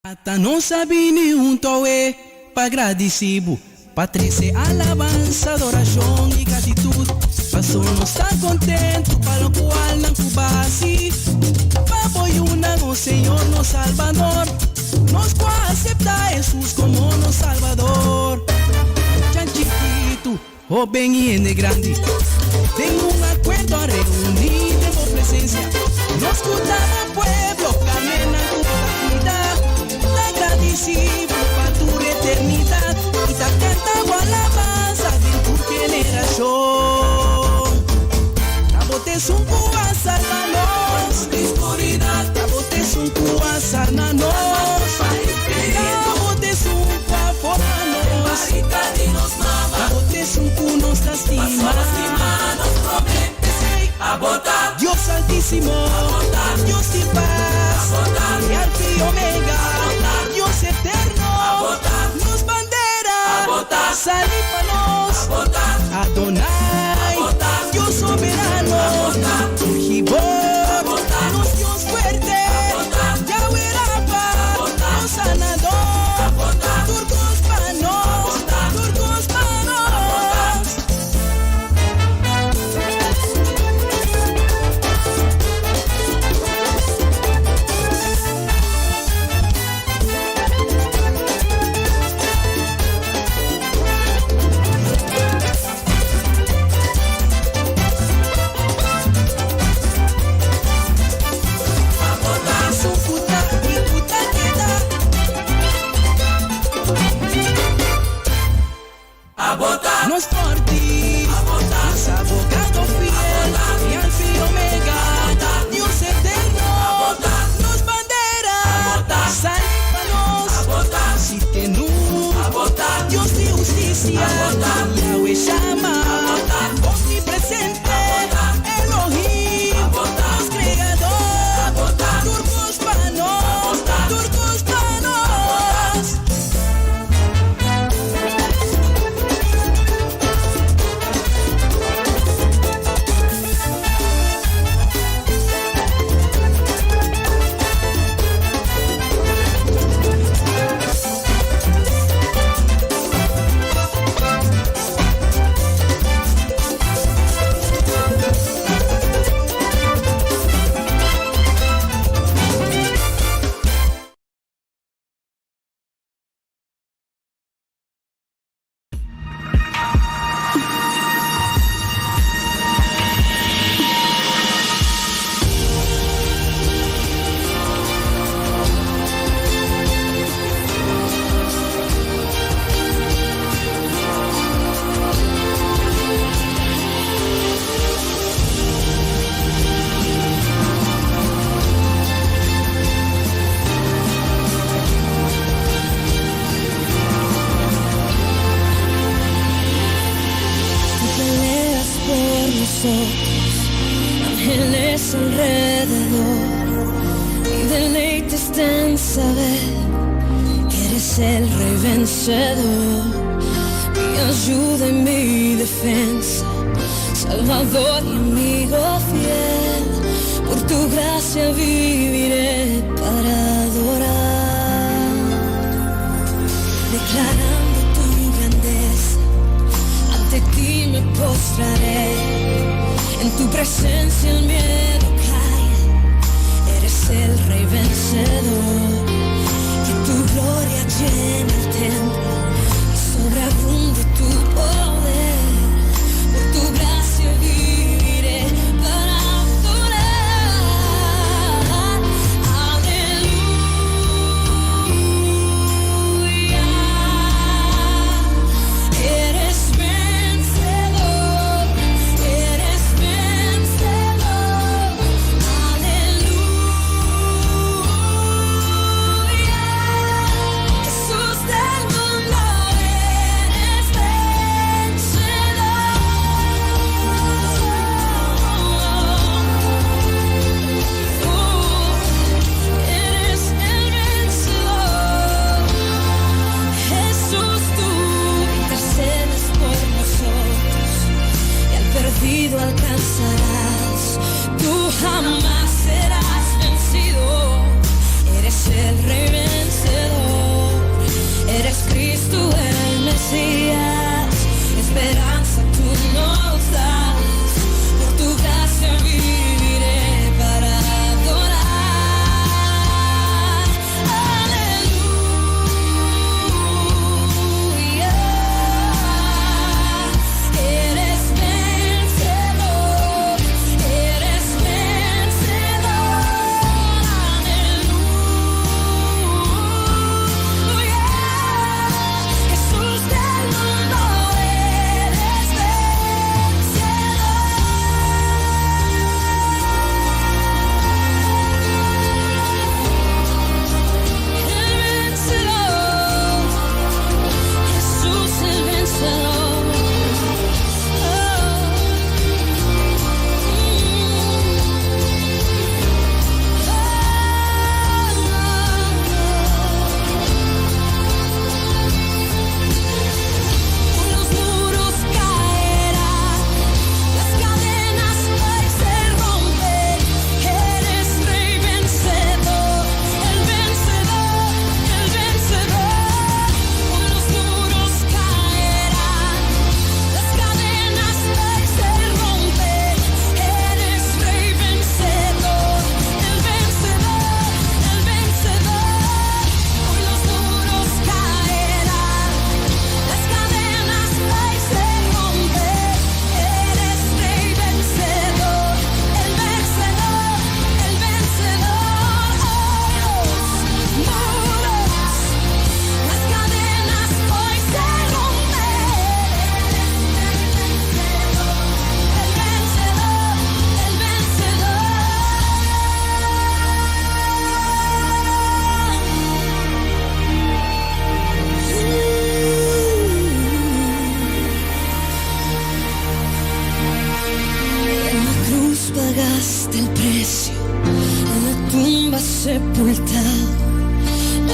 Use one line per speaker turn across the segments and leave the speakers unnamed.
Ata nos a bini huntu awe pa gradisí bo, pa trese alabansa, adorashon i gratitut, paso nos ta kontentu pa lokualnan ku bo a hasi pa bo yunan, o Señor nos Salbador, nos ku a aseptá Hesus komo nos Salbador. Mucha chikitu, Hoben i hende grandi den un akuerdo a reuní den bo presensia. Nos ku ta bo pueblo, karnénan ku bo ta kuida, ta gradisí bo pa tur eternidat i ta kanta bo alabansa den tur generashon. Ta bo ta esun ku a salba nos di skuridat, ta bo ta esun ku a sana nos, ta bo ta esun ku a forma nos. Abo t'esun ku nos ta stima. Dios Altísimo, Dios di pas, e Alfa i Omega, Dios Eterno, nos bandera, sali pa nos, Adonai, Dios Soberano, Gibor, nos Dios fuerte, Yahweh Rafa, nos Sanador, tur kos pa nos, tur kos pa nos. Esun ku ta i ku ta keda. Nos forti, nos abogado fiel, e Alfa i Omega, Dios eterno, nos bandera, sali pa nos, si tenu, Dios di hustisia, Yahweh Shama, omnipresente, Elohim, nos Kreador, tur kos pa nos, tur kos pa nos.
Tú peleas por nosotros, ángeles alrededor. Mi deleite está en saber que eres el rey vencedor. Mi ayuda y mi defensa, Salvador y amigo fiel. Por tu gracia viviré para adorar, declarando tu grandeza. Ante ti me postraré, en tu presencia el miedo cae. Eres el rey vencedor, que tu gloria llene el templo y sobreabunde tu poder. Por tu gracia viviré para adorar. Aleluya. Eres vencedor, eres vencedor. Aleluya. Jesús del mundo, eres vencedor.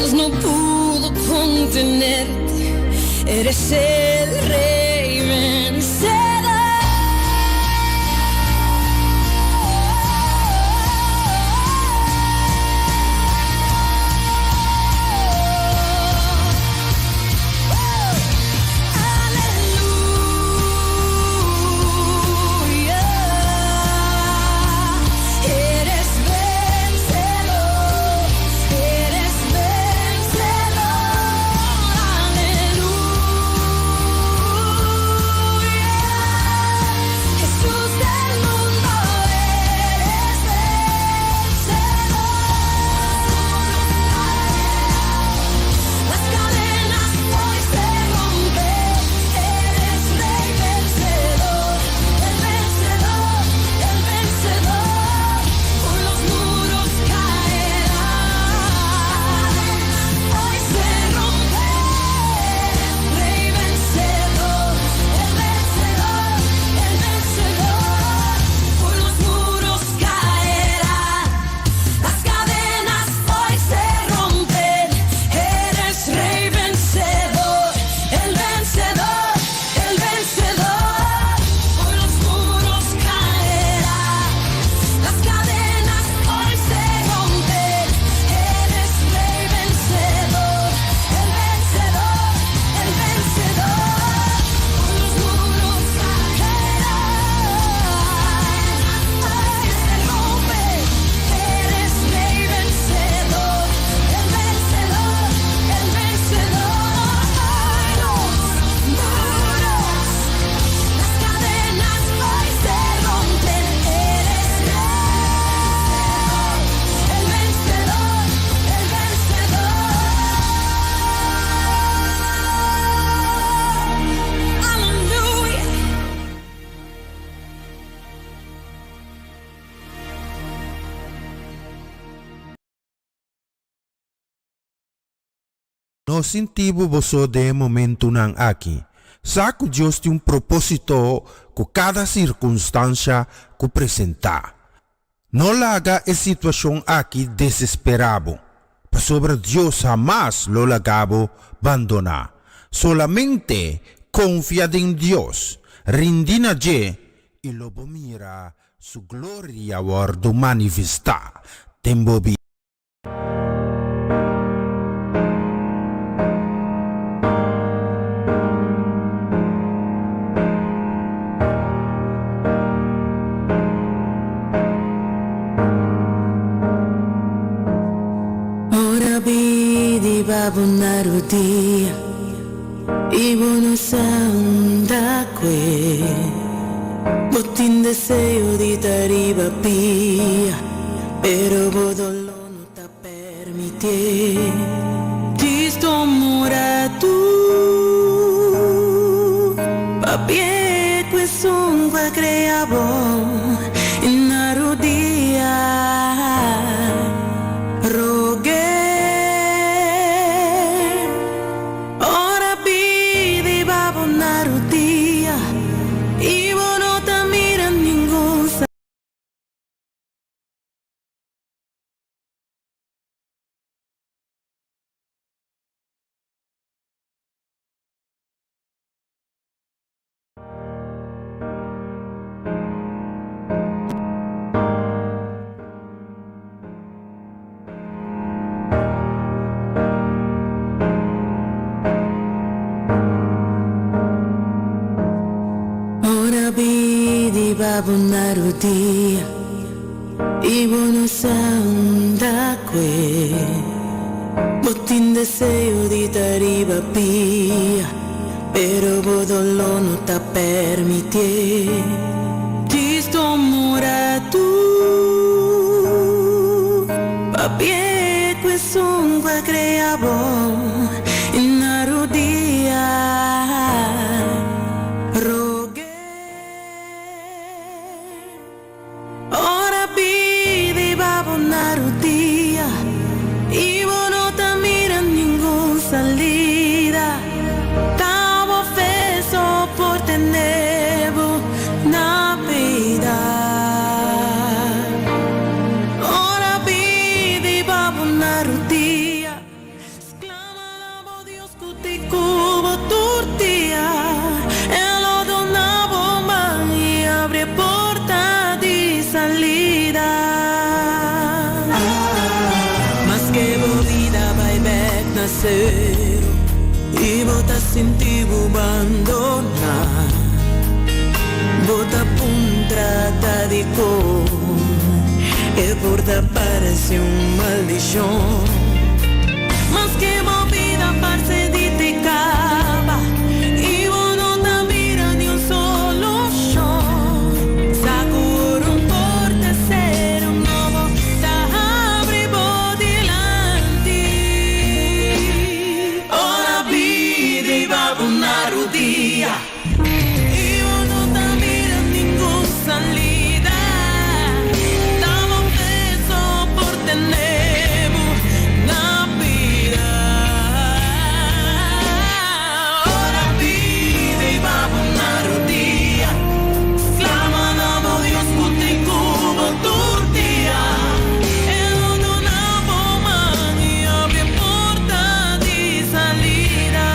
Dios no pudo contenerte. Eres el rey vencedor. Aleluya. Eres vencedor. Eres vencedor. Aleluya. Jesús del mundo, eres vencedor. Las cadenas hoy se rompen. Eres rey vencedor, el vencedor, el vencedor. Por los muros caerán. Hoy se rompen. Rey vencedor, el vencedor, el vencedor. Por los muros caerán. Las cadenas hoy se rompen. Eres rey vencedor, el vencedor, el vencedor. Por los muros caerán. Las cadenas hoy se rompen. Eres rey vencedor, el vencedor, el vencedor. Por los muros caerán. Hoy se rompen. Eres rey vencedor, el vencedor, el vencedor. Los muros, las cadenas hoy se rompen. Eres rey, el vencedor, el vencedor. Aleluya.
No sinti bo bo so den e momentunan aki. Sa ku Dios tin un propósito ku kada sirkunstansha ku presentá. No laga e situashon aki desesperá bo, pasobra Dios hamas lo laga bo bandoná. Solamente konfia den Dios, rindi na dje, i lo bo mira su gloria wòrdu manifestá den bo bida.
Ora pidi pa bo na rudia i bo no sa unda kue. Bo tin deseo di ta riba pia, pero bo doló no ta permitié. Djis tuma un ratu papia ku esun ku a krea bo i na rudia rog'é. Ora pidi pa bo na rudia i bo no ta mira ningun salida. Ora pidi pa bo na rudia i bo no sa unda kue. Bo tin deseo di ta riba pia, pero bo doló no ta permitié. Djis tuma un ratu papia ku esun ku a krea bo i na rudia rog'é. Ora pidi pa bo na rudia i bo no ta mira ningun salida, ta bo fe so por tene bo na bida. Ora pidi pa bo na rudia. na zero i bo ta sinti bo bandoná. Bo ta puntra ta dikon e por ta parse un maldishon. Maske bo bida parse di te kaba i bo no ta mira niun solushon, sa ku ora un porta sera un nobo ta habri bo dilanti. Ora bida hiba bo na rudia i bo no ta mira ningun salida, ta bo fe so por tene bo na bida. Ora bida hiba bo na rudia, sklama na bo Dios ku t'ei ku bo tur dia. E lo duna bo man i habri porta di salida.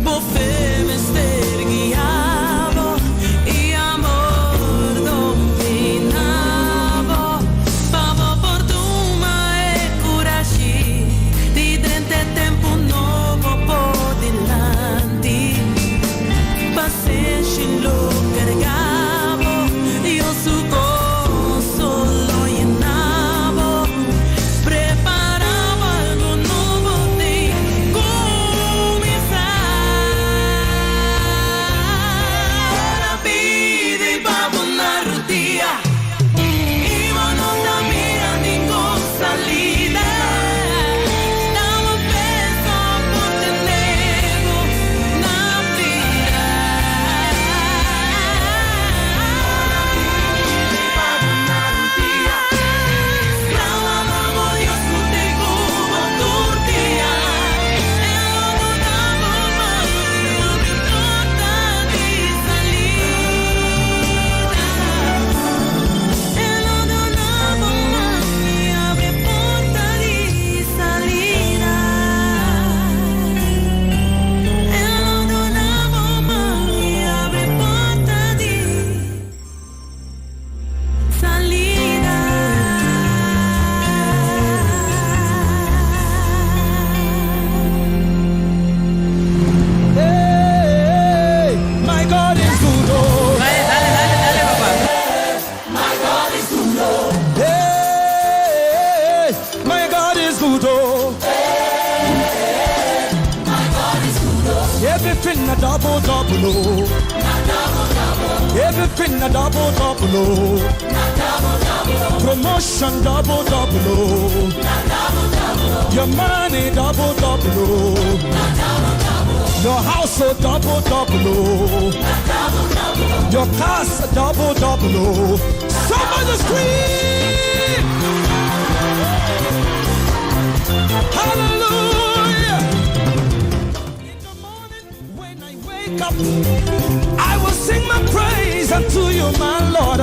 Bo fe mester guia bo i amor domina bo, pa bo por tuma e kurashi di drenta e tempu nobo bo dilanti. Pasenshi lo karga bo, Dios su goso lo yena bo. Prepará pa algu nobo ta kuminsá. Ora bida hiba bo na rudia i bo no ta mira ningun salida, ta bo fe so por tene bo na bida. Ora bida hiba bo na rudia, sklama na bo Dios ku t'ei ku bo tur dia. E lo duna bo man i habri porta di salida. E lo duna bo man i habri porta di salida. E lo duna bo man i habri porta di salida.
Hey, my God is good. Oh.
Dale, dale, dale, dale, papá.
Hey, my God is good. Oh. Everything a double, double. Oh. Everything a double, double. Oh. Promotion double, double. Oh. Your money double, double. Oh. Your house oh, double, double. Oh. Your cars double, double. Oh. Somebody scream! Hallelujah! In the morning when I wake up, I will sing my praise unto you, my Lord.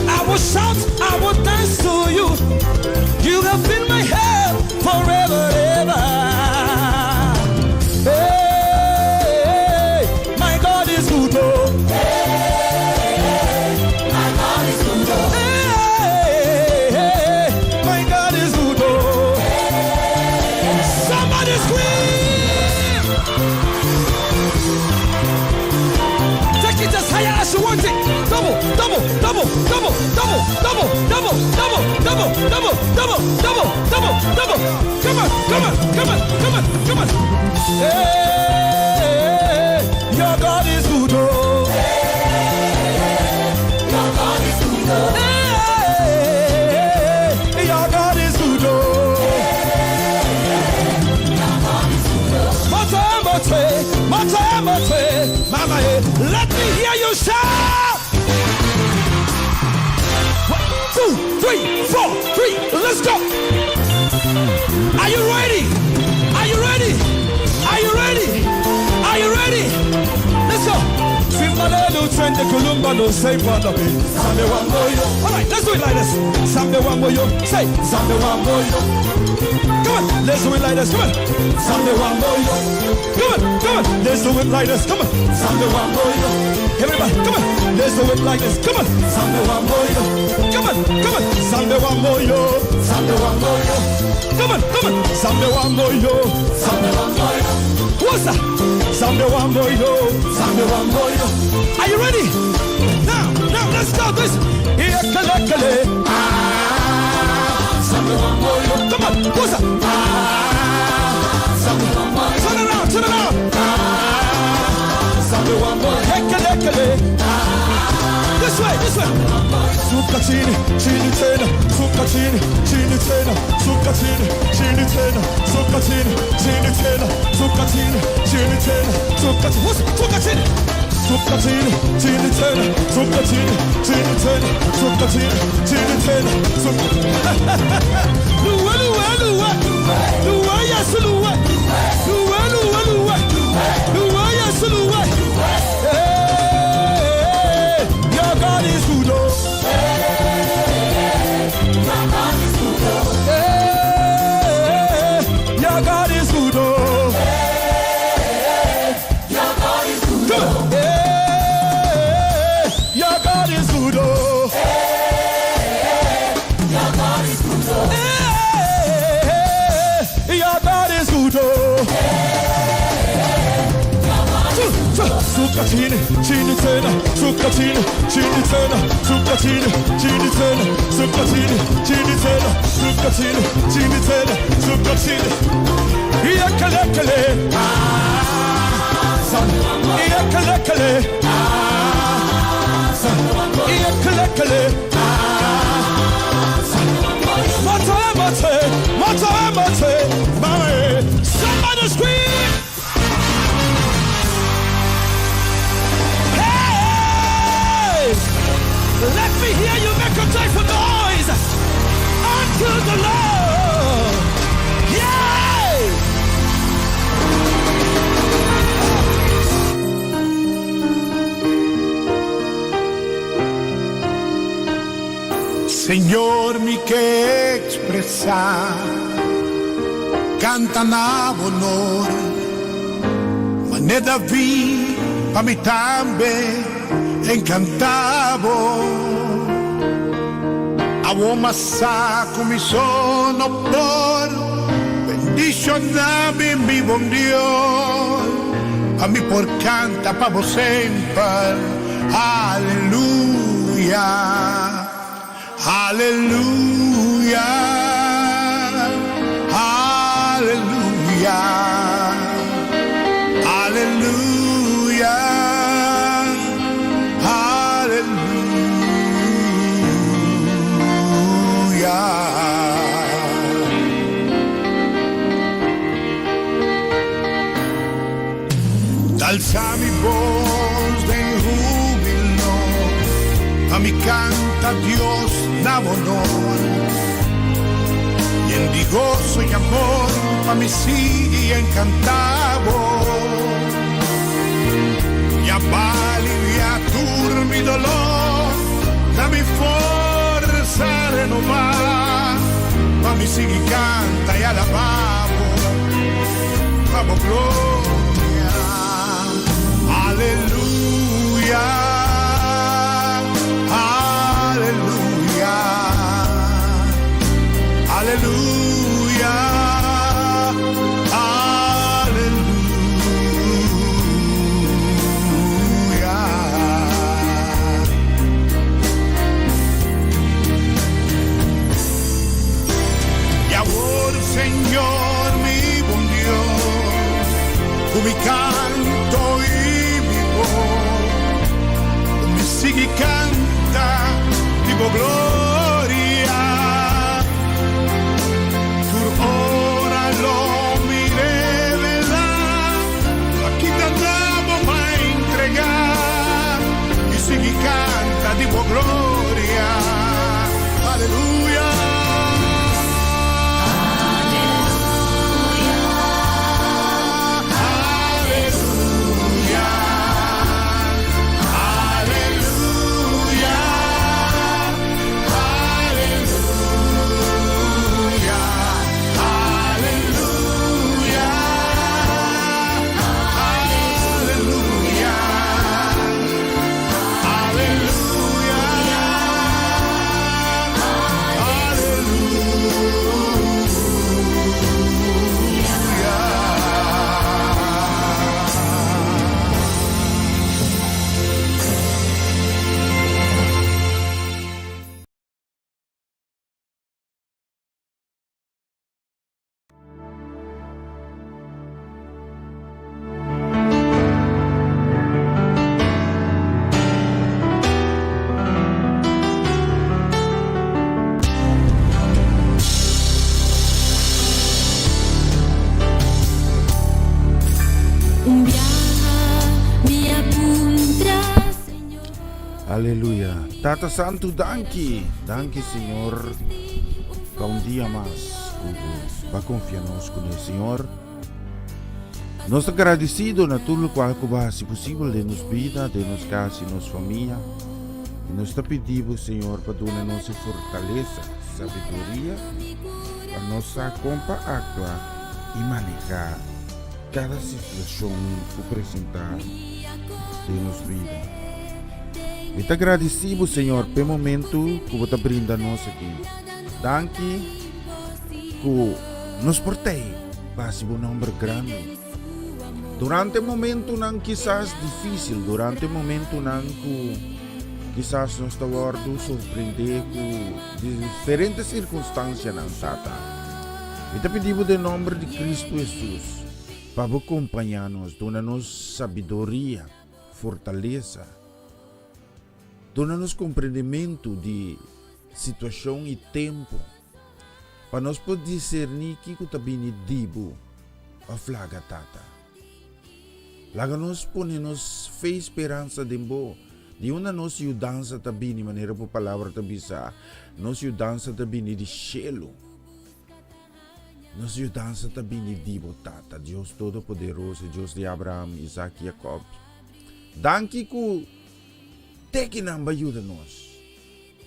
I will shout, I will dance to you. You have been my help forever, ever. Hey, my God is good. Oh. My God is good. Oh. Hey, hey, my God is good. Oh. Somebody scream! Take it as high as you want it. Double, double, double, double, double, double, double, double, double, double, double, double, double, double. Come on, come on, come on, come on, come on. Hey, your God is good. Oh. Your God is good. Oh. Hey, your God is good. Oh. Mote, mote, mote, mote, mama, eh, let me hear you shout. One, two, three, four, three. Let's go. Are you ready? Are you ready? Are you ready? Are you ready? Let's go. Simbalelu trende kulumbano say padabe. Nzambe wa moyo. All right, let's do it like this. Nzambe wa moyo. Say Nzambe wa moyo. Come on, let's do it like this. Come on. Nzambe wa moyo. Come on, come on. Let's do it like this. Come on. Nzambe wa moyo. Everybody, come on. Let's do it like this. Come on. Nzambe wa moyo. Come on, come on. Nzambe wa moyo. Zambe wa moyo. Come on, come on. Zambe wa moyo. Zambe wa moyo. What's that? Zambe wa moyo. Zambe wa moyo. Are you ready? Now, now let's go this. Iyakalekele. Ah. Zambe wa moyo. Come on. What's that? Ah. Zambe wa moyo. Turn around, turn around. Ah. Zambe wa moyo. Ekelekele. Ah. This way, this way. Suka chini, chini tena, suka chini, chini tena, suka chini, chini tena, suka chini, chini tena, suka chini, chini tena, suka chini, suka chini. Suka chini, chini tena, suka chini, chini tena, suka chini, chini tena, suka. Luwe, luwe, luwe, luwe, yes, luwe, luwe, luwe, luwe, luwe, yes, luwe. Hey, your God is good, oh. Hey, your God is good, oh. Come on. Hey, your God is good, oh. Hey, your God is good, oh. Suka chini, chini tena, suka chini, chini tena, suka chini, chini tena, suka chini, chini tena, suka chini, chini tena, suka chini. Iyakalekele, ah, son. Iyakalekele, ah, son. Iyakalekele, ah, son. Mate, mate, mate, mate, mate. Somebody scream! Hey! Let me hear you make a joyful noise unto the Lord. Yeah!
Señor, mi ke ekspresá, kanta na bo honor. Manera David, pa mi tambe enkantá bo. Awor m'a sa ku mi so no por bendishoná mi bon Dios. Pa mi por kanta pa bo semper. Aleluya. Aleluya. Aleluya. Aleluya. Aleluya. Alsa mi bos den húbilo, pa mi kanta Dios na bo honor. Yen di goso i amor, pa mi sigui enkantá bo. I a bo a aliviá tur mi doló, da mi forsa renobá, pa mi sigui kanta i alabá bo, pa bo gloria. Aleluya, aleluya, aleluya, aleluya. I awor, Señor, mi bon Dios, ku mi kanto i mi bos, mi sigui kanta di bo gloria. Tur ora lo mi revelá, aki ta na bo m'a entregá, i sigui kanta di bo gloria. Aleluya. Aleluya. Aleluya.
Aleluya. Tata Santu, danki. Danki, Señor, pa un dia mas ku bo a konfia nos kuné, Señor. Nos ta gradisido na tur lokual ku bo a hasi posibel den nos bida, den nos kas i nos famia. I nos ta pidi bo, Señor, pa duna nos e fortalesa, sabiduria, pa nos sa kon pa aktua i manehá kada situashon ku presentá den nos bida. Mi ta gradisí bo, Señor, p'e momentu ku bo ta brinda nos aki. Danki ku nos por t'ei pa hasi bo nòmber grandi. Durante momentunan kisas difísil, durante momentunan ku kisas nos ta wòrdu sorprendé ku diferente sirkunstansianan, Tata, mi ta pidi bo den nòmber di Kristu Hesus pa bo kompañá nos, duna nos sabiduria, fortalesa, duna nos komprendementu di situashon i tempu pa nos por diserní kiko ta bini di bo òf laga Tata. Laga nos pone nos fe i speransa den bo. Di unda nos yudansa ta bini? Manera bo Palabra ta bisa, nos yudansa ta bini di shelu. Nos yudansa ta bini di bo, Tata, Dios Todopoderoso, Dios di Abraham, Isaac i Jacob. Danki ku tekinan bo a yuda nos.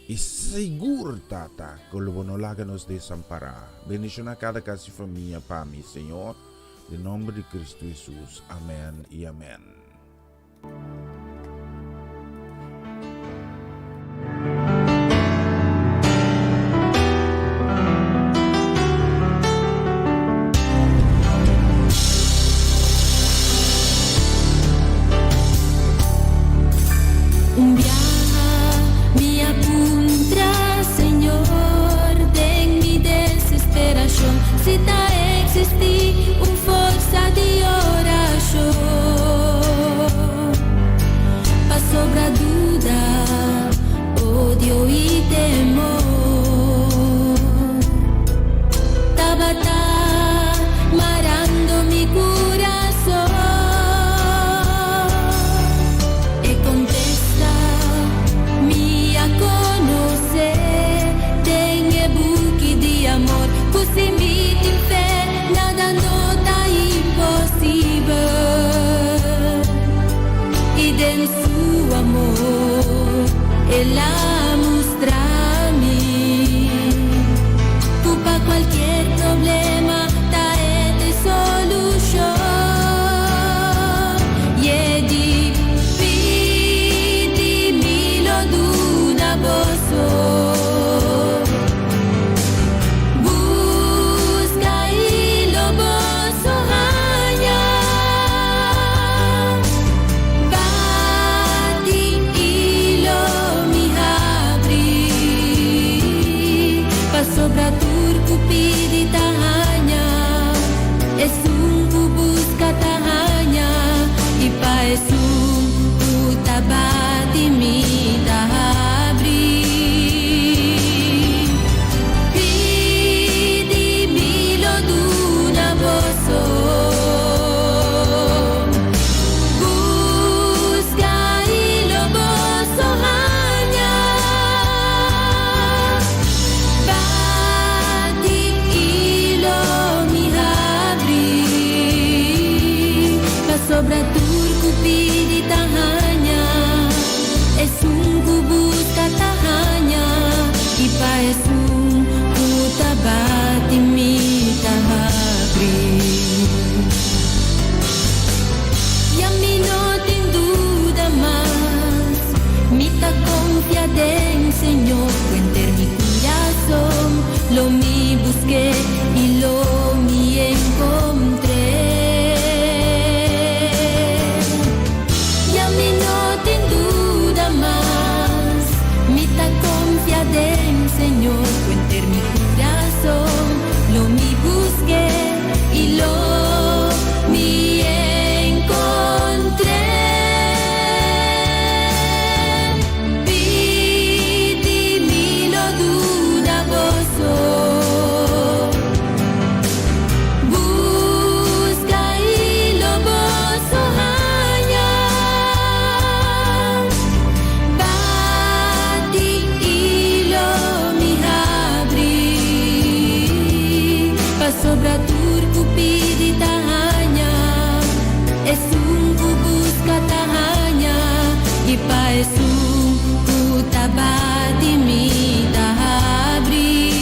I sigur, Tata, ku lo bo no laga nos desampará. Bendishoná kada kas i famia pa mi, Señor, den nomber di Kristu Hesus. Amèn i amèn.
Un biaha mi a puntra Señor den mi desesperacion si ta existi un forsa di oracion pasobra duda, odio y temor tabata marando mi curason. E contesta mi a conoce den e buki di amor cu si mi tin fe nada no ta imposibel y den su amor el a mustra mi cu pa cualkier problema ta e te solucion. Y di, Pidi mi lo duna boso. Busca y lo boso haña. Bati y lo mi habri. Pasobra tur cu pidi ta haña. Esun ku buska ta haña, i pa esun ku ta bati mi ta habri. Pidi mi lo duna boso. Buska i lo boso haña. Bati i lo mi habri. Pasobra tur ku pidi ta haña, esun ku buska ta haña, i pa esun ku ta bati mi ta habri. Ya mi no tin duda mas, mi ta konfia den Señor ku enter mi kurason. Lo mi busk'é i lo mi enkontr'é. Ya mi no tin duda mas, mi ta konfia den Señor ku enter mi kurason. Lo mi busk'é i lo mi enkontr'é. Pidi mi lo duna boso.
Pasobra tur ku pidi ta haña, esun ku buska ta haña, i pa esun ku ta bati mi ta habri.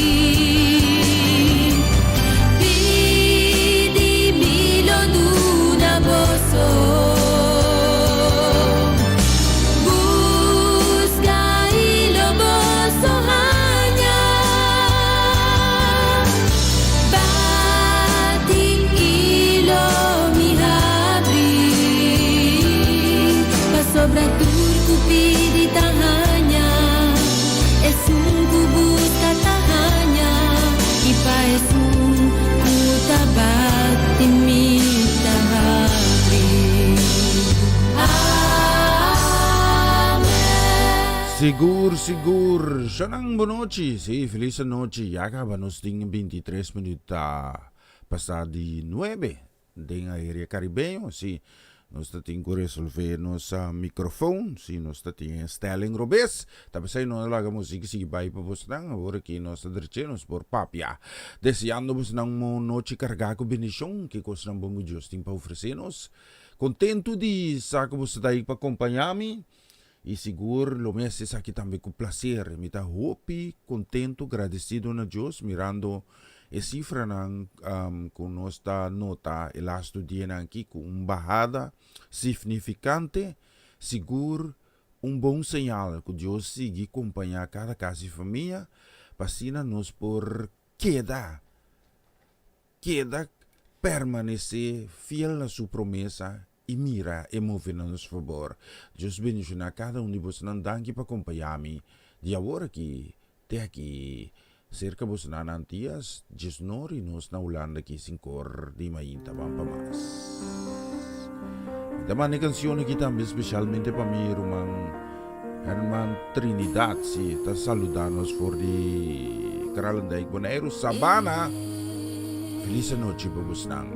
Pidi mi lo duna boso. Buska i lo boso haña. Bati i lo mi habri. Pasobra tur ku pidi ta haña. Esun ku buska ta haña. I pa esun ku ta bati mi ta habri. Amen.
Sigur, sigur. Shonnan bon nochi. Si, felis anochi. Ya kaba nos tin 23 minuut pasá di 9 den area karibeño. Si, nos ta tin ku resolvé nos microfoon. Si, nos ta tin e stelling robes. Ta p'esei no a laga muzik sigui bai pa bosnan. Awor aki nos ta dreché nos por papia. Deseando bosnan un nochi kargá ku bendishon. Ki kosnan bon ku Dios tin pa ofresé nos. Kontentu di sa ku boso ta ei pa kompañá mi. I sigur lo mi hasi esaki tambe ku plaser. Mi ta hopi kontentu, gradesido na Dios mirando e sifranan ku nos ta nota e lastu dianan aki ku un bahada signifikante. Sigur un bon señal ku Dios sigui kompañá kada kas i famia pa asina nos por keda keda permanesé fiel na su promesa i mira e move na nos fabor. Dios bendishoná kada un di bosonan. Danki pa kompañá mi di awor aki te aki serka bosonan na Antias, Djesnor i nos na Hulanda aki sinkor di mainta ban pa mas. Mi ta manda e kanshon aki tambe speshalmente pa mi ruman Herman Trinidad, si e ta saluda nos for di Kralendijk, Boneiru, Sabana. Felis anochi pa bosnan.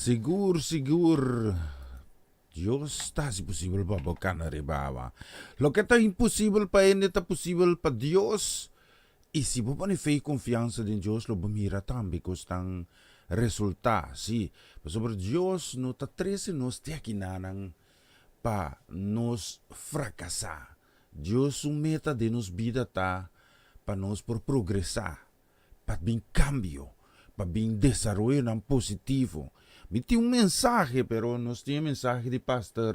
Sigur, sigur, Dios ta hasi posibel pa bo kana riba awa. Loke ta imposibel pa hende ta posibel pa Dios. I si bo pone fe i konfiansa den Dios lo bo mira tambe kosnan resultá. Sí, pasobra Dios no ta trese nos te akinanan pa nos frakasá. Dios su meta den nos bida ta pa nos por progresá, pa bin kambio, pa bin desaroyonan positivo. Mi tin un mensahe, pero nos tin e mensahe di Pastor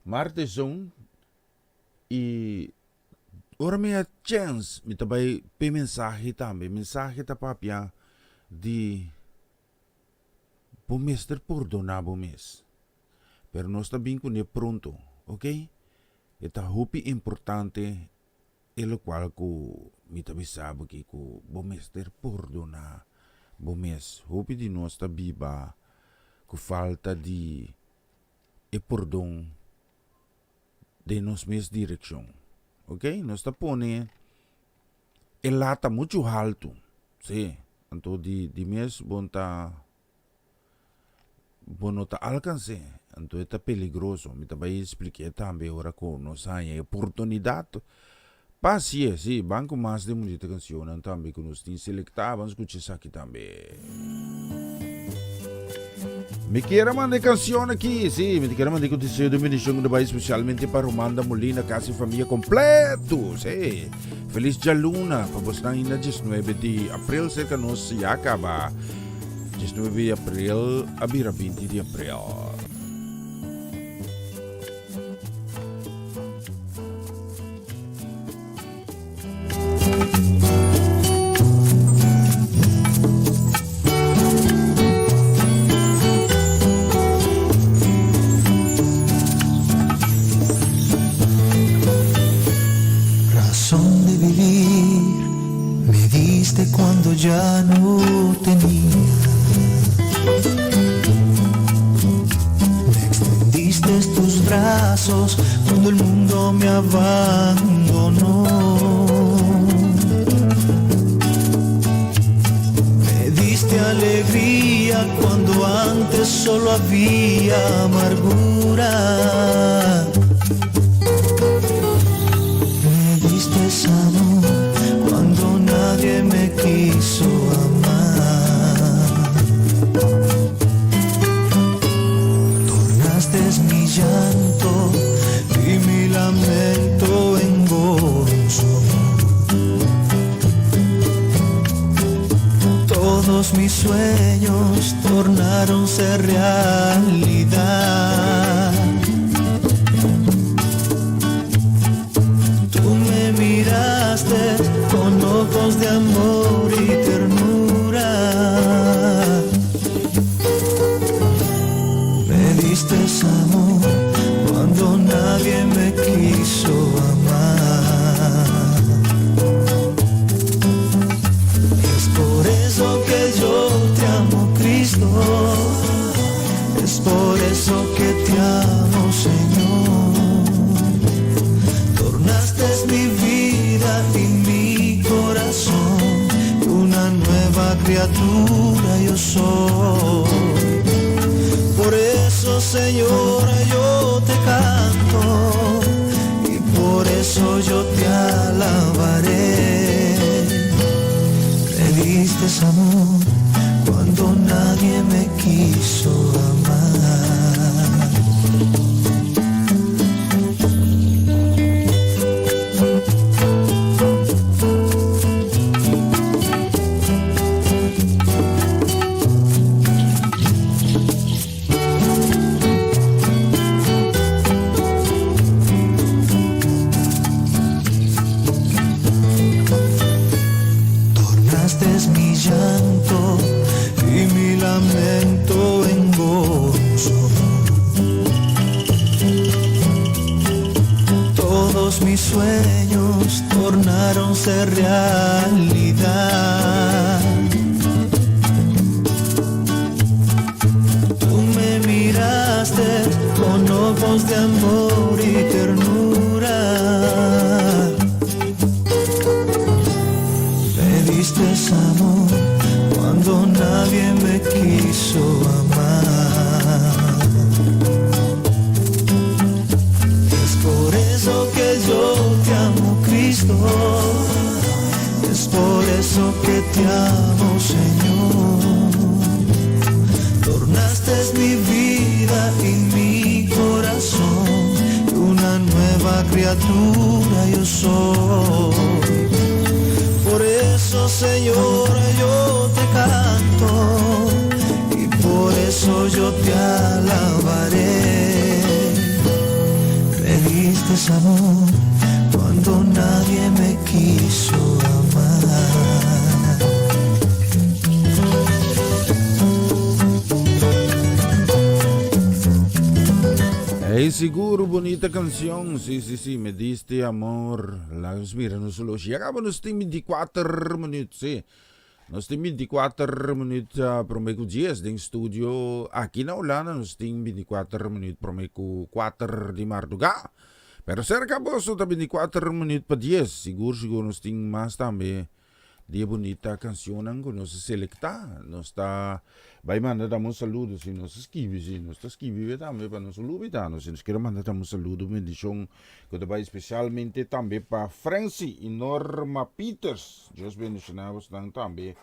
Marteson i ora mi a chèns mi ta bai p'e mensahe tambe. Mensahe ta papia di bo mester pordoná bo mes. Pero nos ta bin kuné pronto, ok? E ta hopi importante e lokual ku mi ta bisa bo aki ku bo mester pordoná bo mes. Hopi di nos ta biba ku falta di e pordon den nos mes direkshon, ok? Nos ta pone e lata muchu haltu, sí, anto di di mes bon ta. Bo no ta alkans'é, anto e ta peligroso. Mi ta bai splik'é tambe ora ku nos haña e oportunidat pa hasié. Sí, ban ku mas den bunita kansionnan tambe ku nos tin selektá, ban skucha esaki tambe. Mi kier a manda e kansion aki, sí, mi ta kier a manda e ku deseo di bendishon ku ta bai spesialmente pa Romanda Molina, kas i famia kompleto, sí. Felis djaluna pa bosnan ainda diesnuebe di aprel serka nos ya kaba. 19 di april a bira 20 di april.
Razón de vivir me diste cuando ya no tenía. Me extendiste tus brazos cuando el mundo me abandonó. Me diste alegría cuando antes solo había amargura. Me diste amor cuando nadie me quiso amar. Tornaste mi llanto y mi lamento en gozo. Todos mis sueños tornaronse realidad. Tú me miraste con ojos de amor y ternura. Me diste amor cuando nadie me quiso amar. Es por eso que yo te amo, Cristo. Es por eso que te amo, Señor. Tornaste mi vida y mi corazón. Una nueva criatura yo soy. Por eso, Señor, yo te canto. Y por eso yo te alabaré. Me diste amor cuando nadie me quiso amar. Tornaste mi llanto y mi lamento en gozo. Todos mis sueños tornaronse realidad. Tú me miraste con ojos de amor y ternura. Me diste amor cuando nadie te amo, Señor. Tornaste mi vida y mi corazón, y una nueva criatura yo soy. Por eso, Señor, yo te canto y por eso yo te alabaré. Me diste amor cuando nadie me quiso amar.
Hey, sigur bunita kansion. Si, si, si, me diste amor. Laga nos mira nos oloshi. Ya kaba nos tin 24 minuut, si. Nos tin 24 minuut prome ku 10 den studio aki na Hulanda. Nos tin 24 minuut prome ku 4 di mardugá. Pero serka boso ta 24 minuut pa 10. Sigur, sigur nos tin mas tambe di e bunita kansionnan ku nos a selektá. Nos ta bai manda tambe un saludo si nos a skibi, si nos ta skibi tambe pa nos no lubida. Nos si nos kier manda tambe un saludo, bendishon ku ta bai spesialmente tambe pa Francy i Norma Pieters. Dios bendishoná bosnan tambe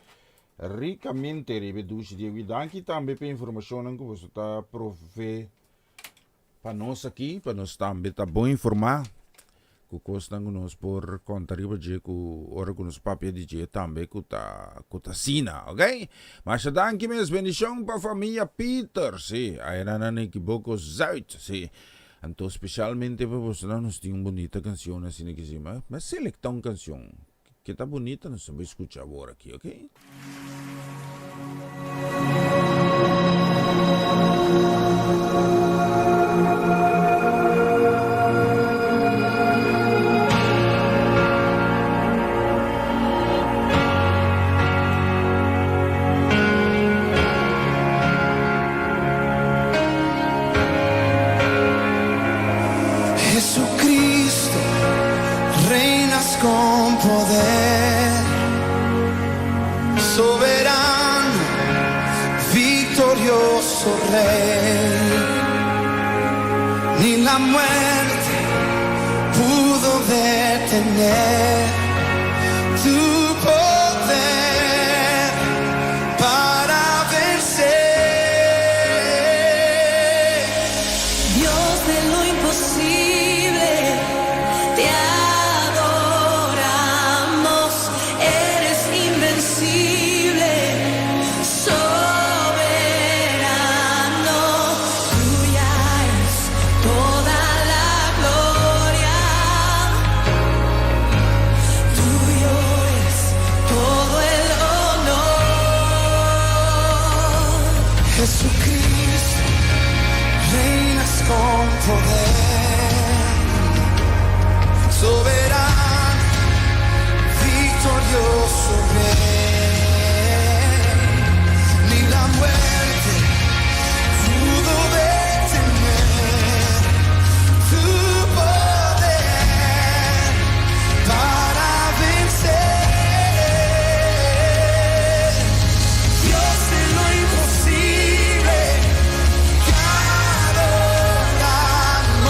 rikamente riba e dushi di awe. Danki tambe pa e informashonnan ku boso ta provee pa nos aki, pa nos tambe ta bon informá ku kosnan ku nos por konta riba dje ku ora ku nos papia di dje tambe ku ta ku ta asina, ok? Masha danki mes, bendishon pa famia Pieters, si, ayera nan ekiboko Zuid, si. Anto spesialmente pa bosonan nos tin un bunita kanshon asina ki si, ma selektá un kanshon ke ta bunita nos ta bai skucha awor aki, ok?
Jesucristo, reinas con poder, soberano, victorioso Rey. Ni la muerte pudo detener tu poder para vencer.
Dios de lo imposible, te adoramos, eres invencible, soberano, tuya es toda la gloria, tuyo es todo el honor.
Jesucristo, reinas con poder, soberano, victorioso Rey. Ni la muerte pudo detener tu poder para vencer. Dios de lo imposible, te adoramos.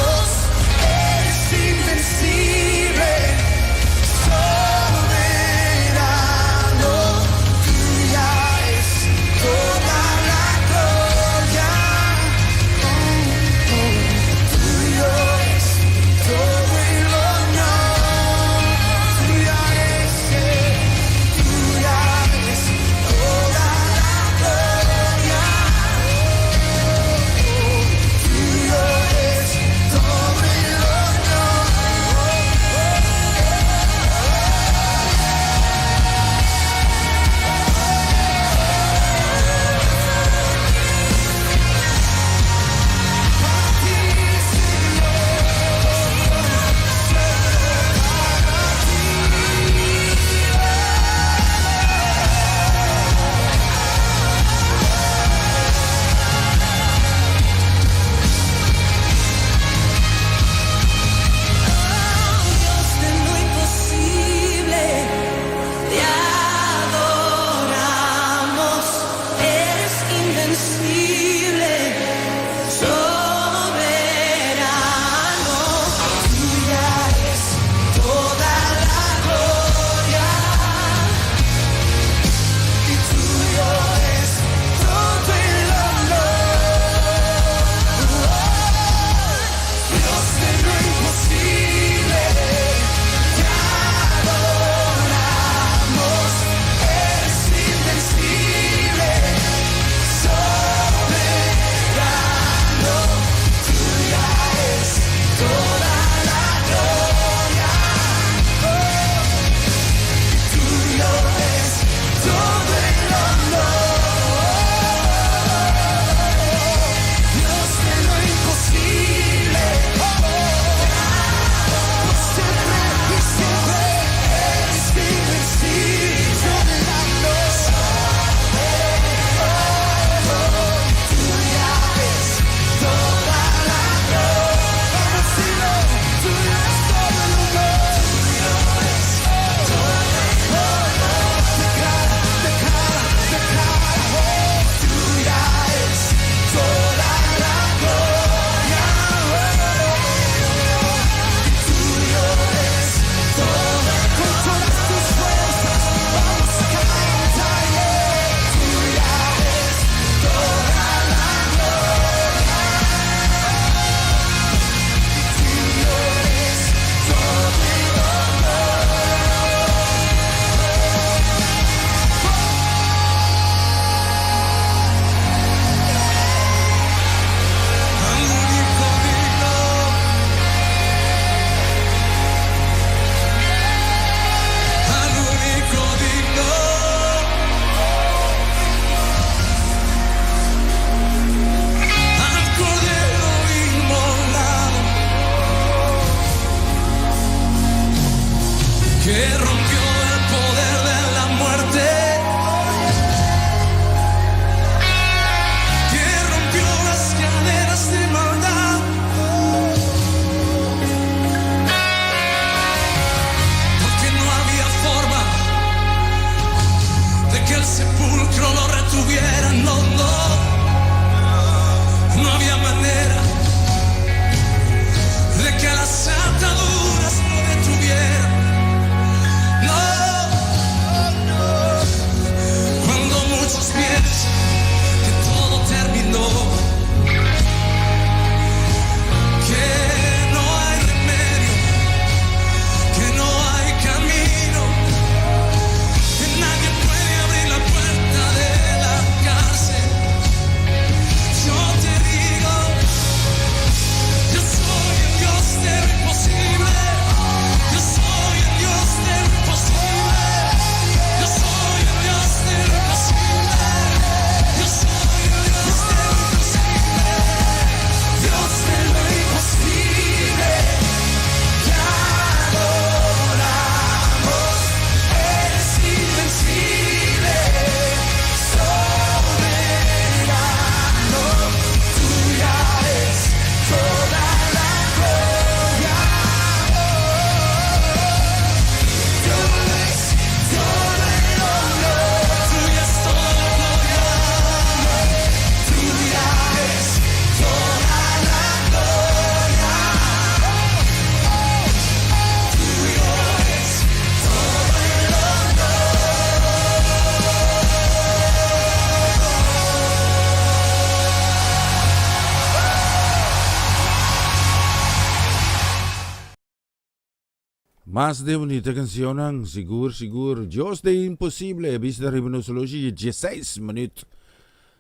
Mas de bunita cancionnan, sigur sigur. Dios de imposible, bista riba nos oloshi 16 minuut.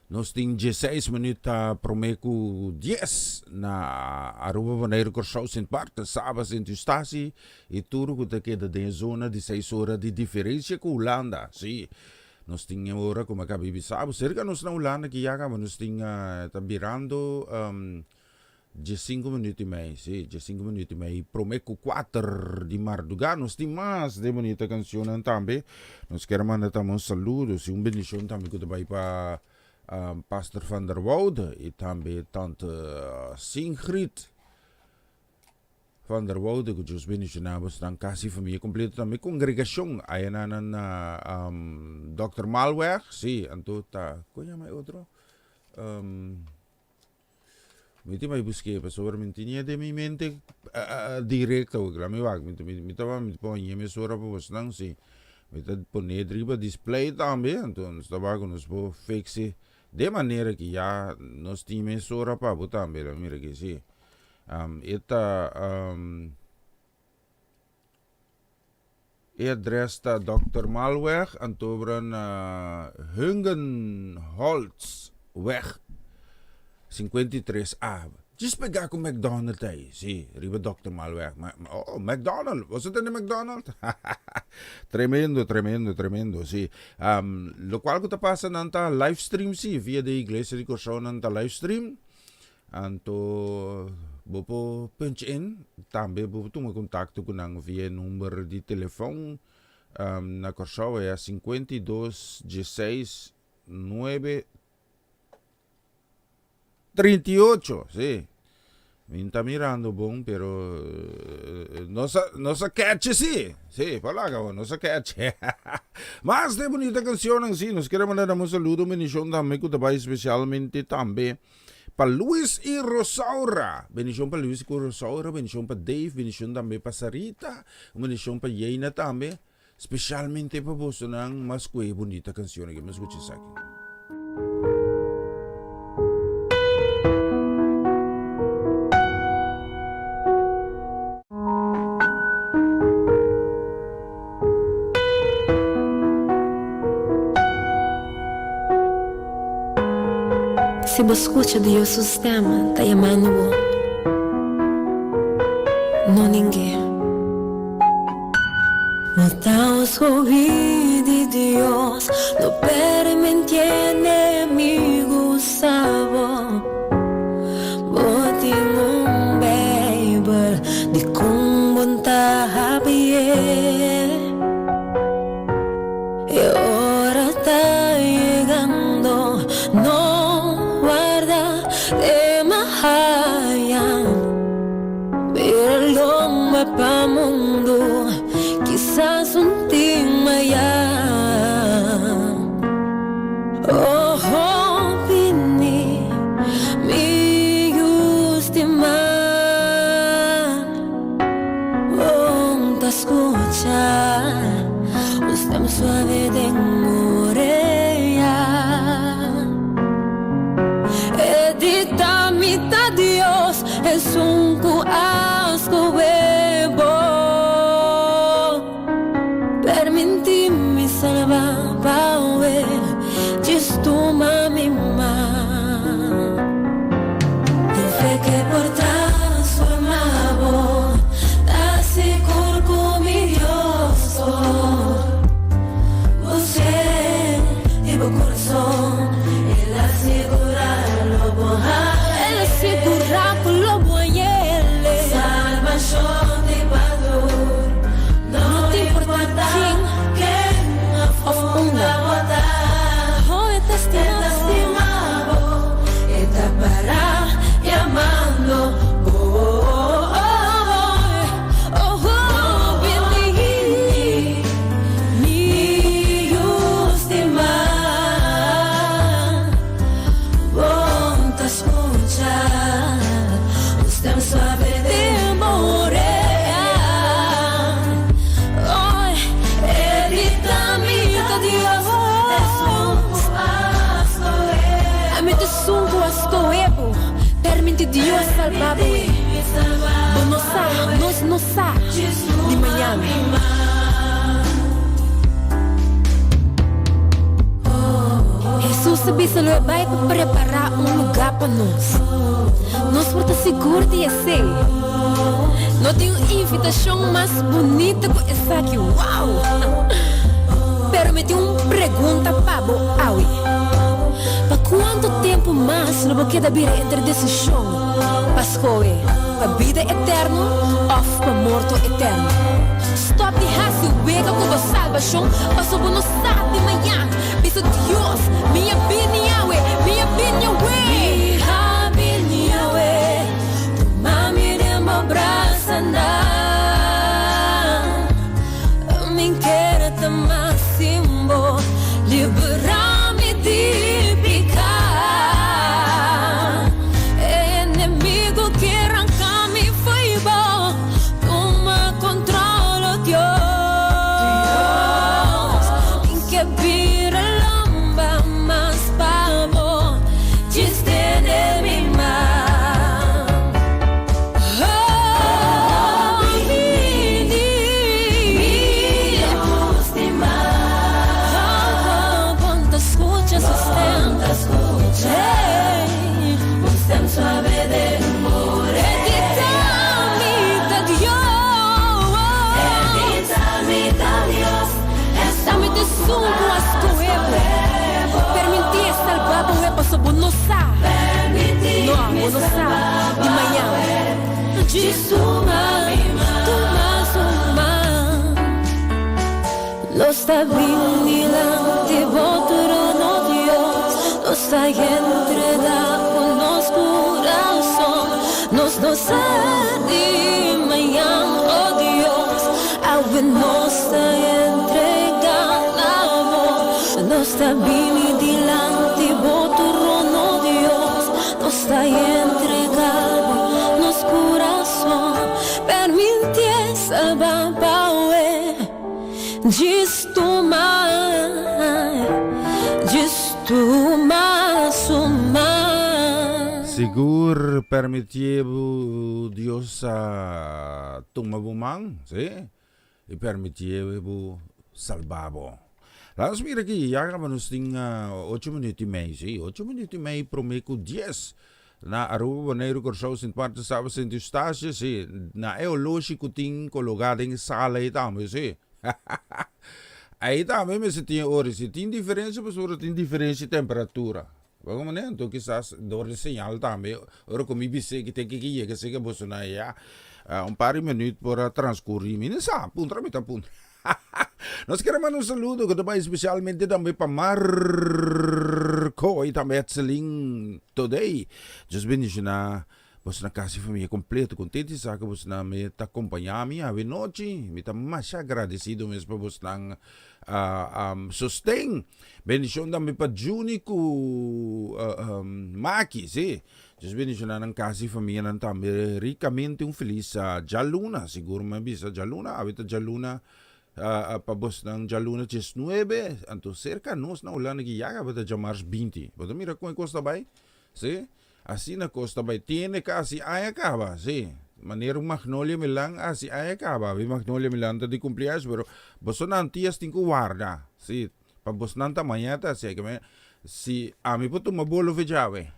Nos tin 16 minuut ta prome ku 10 na Aruba, Bonaire, Kòrsou, Sint Maarten, Saba, Sint Eustatius i tur ku ta keda den e zona di 6 ora di diferensia ku Hulanda. Sí, nos tin e ora ku mi a kaba di bisa bo. Serka nos na Hulanda ki ya kaba nos tin ta birando 15 minuut i mei, sí, 15 minuut i mei prome ku 4 di mardugá. Nos tin mas de bunita cancionnan tambe. Nos kier manda tambe un saludo, sí, un bendicion tambe ku ta bai pa Pastor van der Woude i tambe Tante Singrid van der Woude. Ku Dios bendiciona bosnan kas i famia kompleto tambe. Kongregashon aya na Dòkter Maalweg, sí, anto ta, kon yama e otro? Mi tin bai busk'é pasobra mi no tenia den mi mente direkto awor kila mi wak mi ta mi ta pone mesora pa bosnan si mi ta pone riba display tambe anto nos ta wak ku nos por fix e manera ki ya nos tin mesora pa bo tambe lo mira aki si e ta E adres ta Dòkter Maalweg, antobra na Hungenholtsweg 53 A. Djis pegá ku McDonald ei, sí, riba Dòkter Maalweg. Oh, McDonald! Bo sa tende McDonald? Tremendo, tremendo, tremendo, sí. Lokual ku ta pasa nan ta livestream, sí, via di Iglesia di Kòrsou nan ta livestream. Anto bo por punch in, tambe bo por tuma kontakto ku nan via e number di telefòn na Kòrsou e 52 16 9 38, si. Mi no ta mirando bon pero nos a nos a catch si, si por laga bo nos a catch. Mas de bunita cancionnan si, nos kere manda nan un saludo, un bendicion tambe ku ta bai especialmente tambe Pa Luis y Rosaura. Bendicion pa Luis cu Rosaura, bendicion pa Dave, bendicion tambe pa Sarita, un bendicion pa Yeina tambe. Specialmente pa bosonan mas cu e bunita cancion aki. Mi scucha esaki.
Si bo skucha Dios su stem ta yamando bo, no ning'é. Bo ta un skohí di Dios, no permití enemigu usa bo. Bo tin un Beibel, dikon bo no ta habié? E ora ta yegando, no warda te mahaya. Bira lomba pa mundu, kisas un tin maya. Oh, bini, mi yu stimá. Bon ta scucha un stem suave den orea. E di ta mi ta Dios, esun cu a scohe bo. Permiti mi salba pawe, djis tuma mi man. Tin fe ke por transforma bo, ta sigur ku mi Dios por. Bus'é di bo kurason, El a sigurá lo bo hañ'é. El a sigurá ku lo bo hañ'é. Salbashon di padur, no ta importa ken òf unda. Oh, e ta stima bo, e ta para yamando bo. Oh, bini, mi yu stimá, bo ta scucha un stem suave di morea. Oh, e grita mi ta Dios, esun cu a scohe. Ami ta esun cu a scohe bo, permiti Dios salba bo. Bo no sa, nos no sa di mañan. Hesus a bisa lo e bai pa prepará un lugá pa nos. Nos por ta sigur di esei. No tin un invitashon mas bunita ku esaki, wow! Pero mi tin un pregunta pa bo awe. Pa kuantu tempu mas lo bo keda bira entre desishon pa skohe pa bida eterno òf pa morto eterno? Stòp di hasi wega ku bo salbashon pasobra bo no sa di mañan. Bisa Dios, Mi a bini awe, mi a bini awe. Mi a bini awe, tuma mi den bo brasanan. Mi kere ta mas sin bo, libera mi di piká. E enemigo kier ranka mi fo'i bo, tuma control, oh Dios. Mi ke bira lomba mas pa bo, djis tene mi man. Oh, bini, Oh, bon ta scucha su stem. Hey. E di ta mi ta Dios. Ta mi ta esun ku a skohe bo. Permití e salbá bo he paso bo no sa. No, bo no sa di mañan. Djis tuma, tuma su man. Nos ta bin dilanti bo trono, Dios. Nos ta entregá bo nos kurason. Nos no sa di mañan, oh Dios. Awe nos ta entregá na bo. Nos ta bini dilanti bo trono, Dios. Nos ta entregá bo nos kurason. Permitié salbá pawe. Djis tuma, djis tuma su man.
Sigur permitié bo Dios a tuma bo man, sí, i permitié bo salba bo. Laga nos mira aki, ya kaba nos tin ocho minuut i mei, sí, ocho minuut i mei promé ku dies. Na Aruba, Boneiru, Kòrsou, Sint Maarten, Saba, Sint Eustatius, sí. Na e oloshi ku tin kologá den e sala ei tambe, sí. Ei tambe mester tin e ora. Si tin diferensia, pasobra tin diferensia di temperatura. Bo komo ne? Anto kisas dor di señal tambe, ora ku mi bis'é ki te kiko yega seka boso na ya, un par di minüt por a transkurí. Mi no sa, puntra mi ta puntra. Nos kere manda un saludo ku ta bai spesialmente tambe pa Marco i tambe Etselin Today. Dios bendishoná boso na kas i famia kompleto. Kontent di sa ku bosonan me ta kompañá mi awe nochi. Mi ta masha agradesido mes pa bosonan sosten. Bendishon tambe pa Juni ku Maki, sí. Dios bendiciona nan casa y famianan tambe ricamente un feliz djaluna sigur mi a bisa djaluna awe ta djaluna pa bosnan djaluna diesnuebe anto cerca nos na Hulanda ki ya caba ta djamars binti bo ta mira con e cos ta bay si asina cos ta bay tiene casi aña caba si manera un magnolia milan asi aña caba awe magnolia milan ta di cumpleaños pero bosonan tias tin cu warda si Pa bosnan ta maña ta así ke si ami por tuma bolo fecha awe.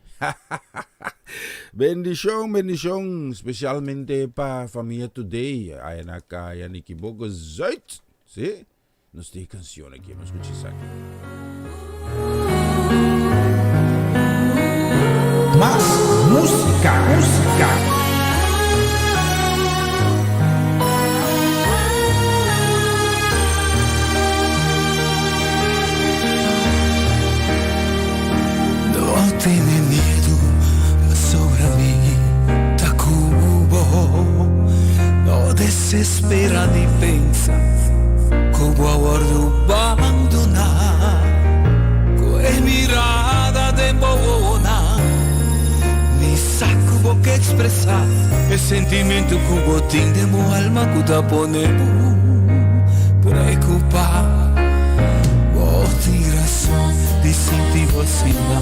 Bendishon, bendishon, spesialmente pa famia Today, aya na kaya Nikiboko Zuid. Sí, nos tin e kanshon aki, nos skucha esaki.
Mas músika, músika.
No tene miedu pasobra mi ta ku bo. No desespera ni pensa ku bo a wòrdu bandoná. Ku e mirada den bo wowonan mi sa ku bo ke ekspresá e sentimentu ku bo tin den bo alma ku ta pone bo preokupá. Bo tin rason di sinti bo asina,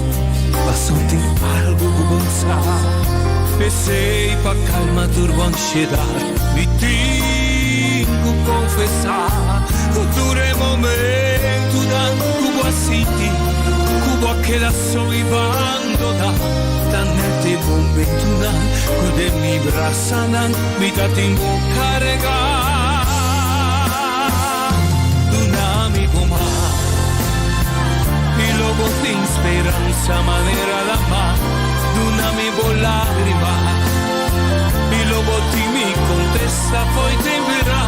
pasobra tin algu ku bo sa. P'esei pa kalma tur bo ansiedat mi tin ku konfesá ku tur e momentunan ku bo a sinti ku bo a keda so i bandoná ta nèt e momentunan ku den mi brasanan mi ta tin bo kargá. Duna mi bo man i lo bo tin speransa manera lama. Duna mi bo lágrima i lo bo tin mi kontesta fo'i tempera.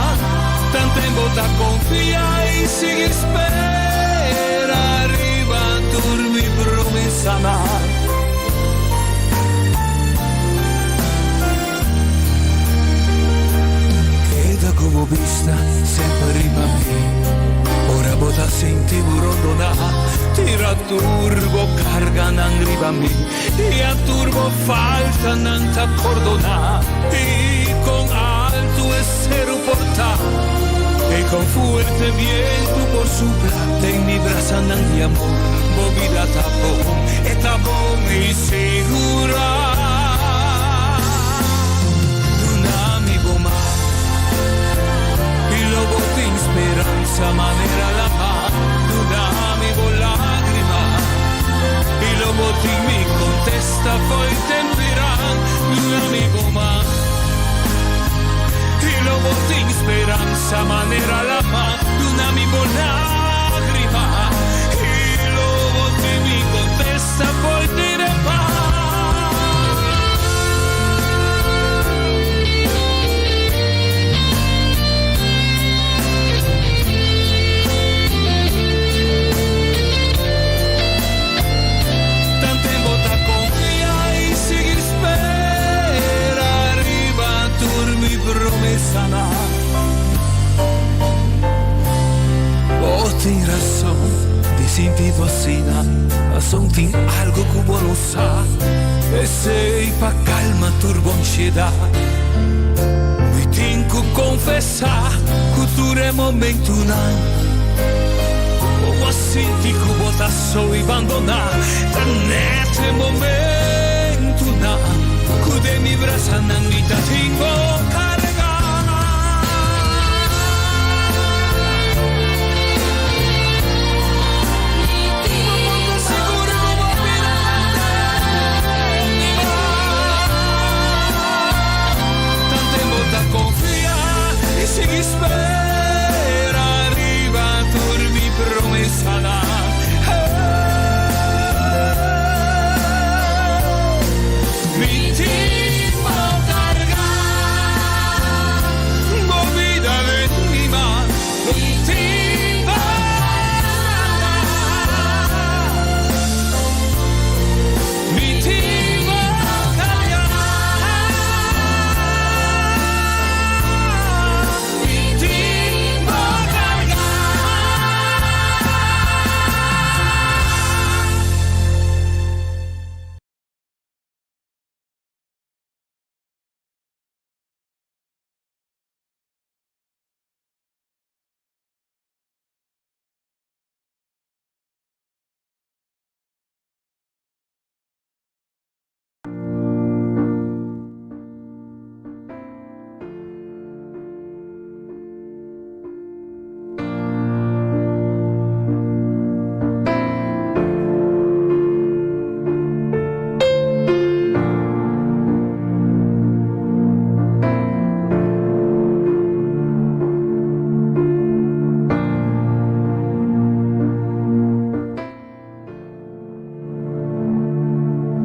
Tanten bo ta konfia i sigui spera riba tur mi promesanan. Keda ku bo bista semper riba mi Ora bo ta sinti bo rondoná Tira tur bo karganan riba mi I a tur bo faltanan ta pordoná I kon altu e seru por ta I kon fuerte bientu por supla Den mi brasanan di amor Bo bida ta bon E ta bon i sigurá. Duna mi bo man i lo bo tin speransa manera lama. Duna mi bo lágrima i lo bo tin mi kontesta fo'i tempiran. Duna mi bo man i lo bo tin speransa manera lama. Duna mi bo lágrima i lo bo tin mi kontesta fo'i Tin rason di sinti bo asina, pasobra tin algo ku bo no sa. P'esei pa kalma tur bo ansiedat, mi tin ku konfesá ku tur e momentunan ku bo a sinti ku bo ta so i bandoná, ta nèt e momentunan ku den mi brasanan mi ta tin bo kargá.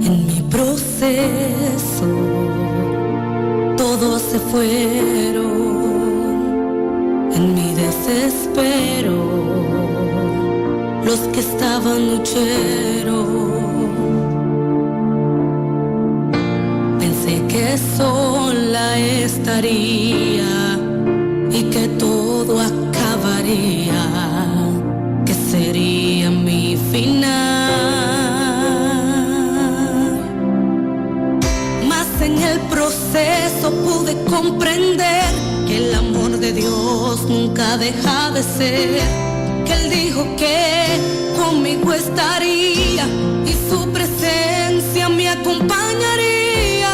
En mi proceso todos se fueron, en mi desespero los que estaban huyeron. Pensé que sola estaría y que todo acabaría, que sería mi final. Mas en el proceso pude comprender que el amor de Dios nunca deja de ser, que Él dijo que conmigo estaría y su presencia me acompañaría.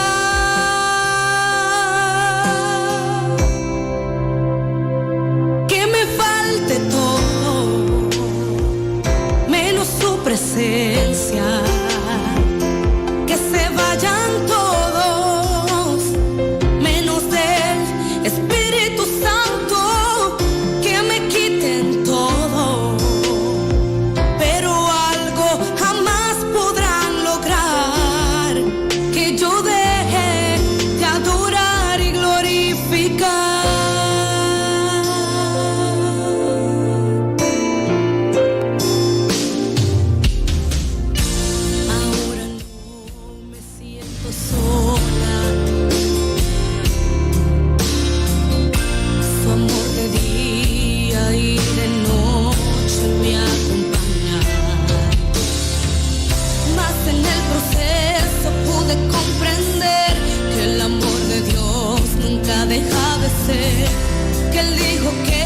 sé que Él dijo que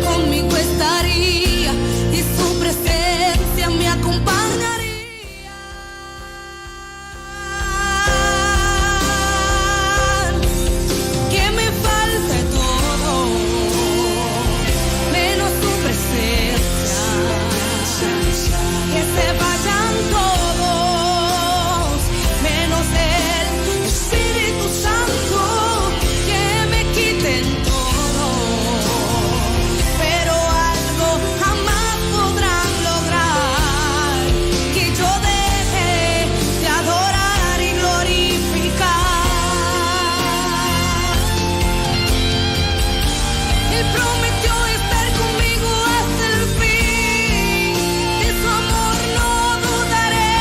conmigo estaría y su presencia me acompañaría. Que me falte todo, menos su presencia. Que se vayan todos, menos el Espíritu Santo. Que me quiten todo, pero algo jamás podrán lograr que yo deje de adorar y glorificar. Él prometió estar conmigo hasta el fin. De su amor no dudaré.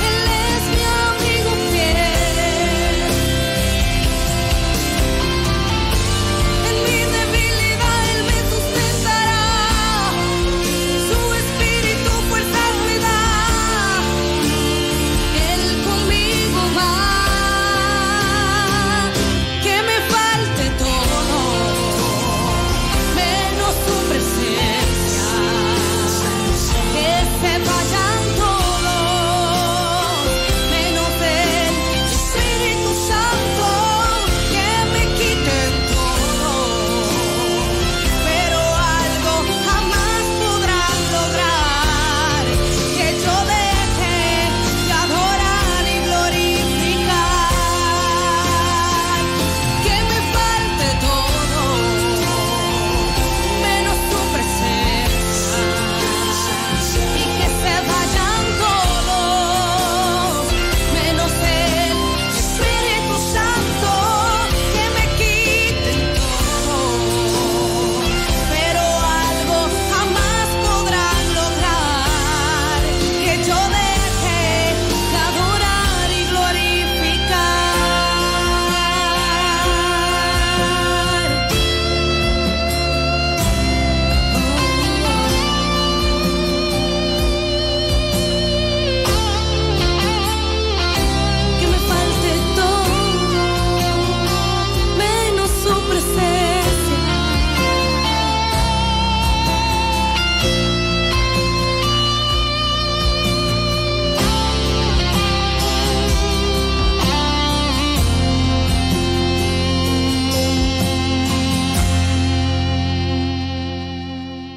Él es mi amigo fiel. En mi debilidad Él me sustentará. Su espíritu fuerza me da. Él conmigo va. Que me falte todo, menos su presencia. Que se vayan todos, menos el Espíritu Santo. Que me quiten todo, pero algo jamás podrán lograr que yo deje de adorar y glorificar. Que me falte todo, menos su presencia. Y que se vayan todos, menos el Espíritu Santo. Que me quiten todo, pero algo jamás podrán lograr que yo deje de adorar y glorificar. Que me falte todo, menos su presencia.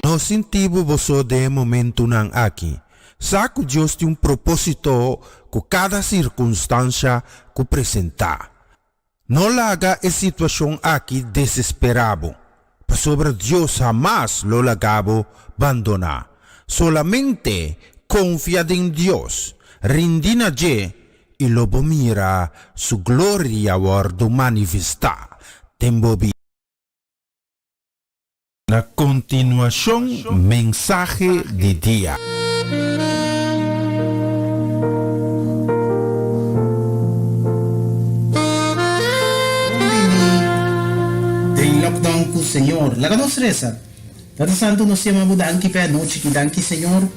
No sinti bo so den e momentunan aki. Sa ku Dios tin un propósito ku kada sirkunstansha ku presentá. No laga e situashon aki desesperá bo, pasobra Dios hamas lo laga bo bandoná. Solamente konfia den Dios, rindi na dje i lo bo mira su gloria wòrdu manifestá den bo bida. Na kontinuashon mensahe di dia.
Bon bini den lockdown ku Señor. Laga nos resa. Tata Santu nos yama bo danki pa e anochi ki. Danki Señor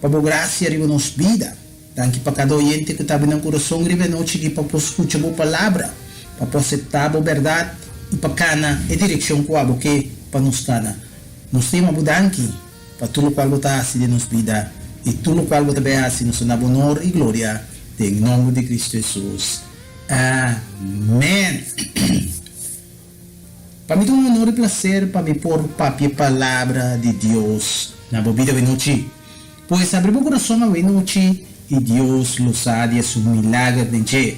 pa bo gracia riba nos bida. Danki pa kada oyente ku ta abri nan kurason riba e nochi aki pa por skucha bo palabra, pa por aseptá bo bèrdat i pa kana e direkshon ku abo ke pa nos kana. Nos ta yama bo danki pa tur lokual bo ta hasi den nos bida i tur lokual bo ta bai hasi. Nos ta na bo honor i gloria den nòmber di Kristu Hesus. Amèn. Pa mi ta un honor i plaser pa mi por papia e palabra di Dios na bo bida awenochi. Pues abri bo kurason awenochi i Dios lo sa di su milager den dje.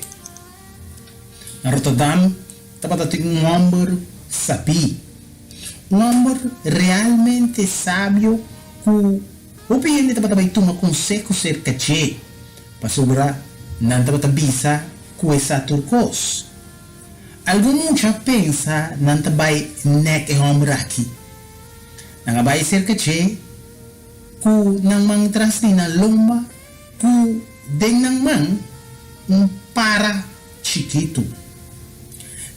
Na Rotterdam tabata tin un hòmber sabí, un hòmber realmente sabio ku hopi hende tabata bai tuma konseho serka dje, pasobra nan tabata bisa ku e sa tur kos. Algun mucha pensa nan ta bai nèk e hòmber aki. Nan a bai serka dje ku nan man tras di nan lomba ku den nan man un para chikitu.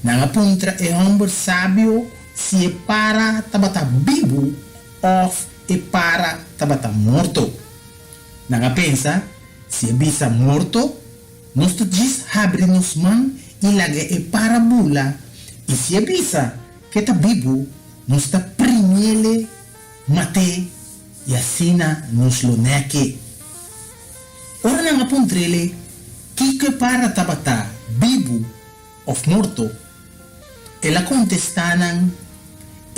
Nan a puntra e hòmber sabio si e para tabata bibu òf e para tabata morto. Nan a pensa si e bisa morto, Nos ta djis habri nos man i laga e para bula. I si e bisa ku e ta bibu, nos ta primiele mat'é i asina nos lo nèk'é. Ora nan a puntr'ele kiko e para tabata, bibu òf morto, el a kontestá nan,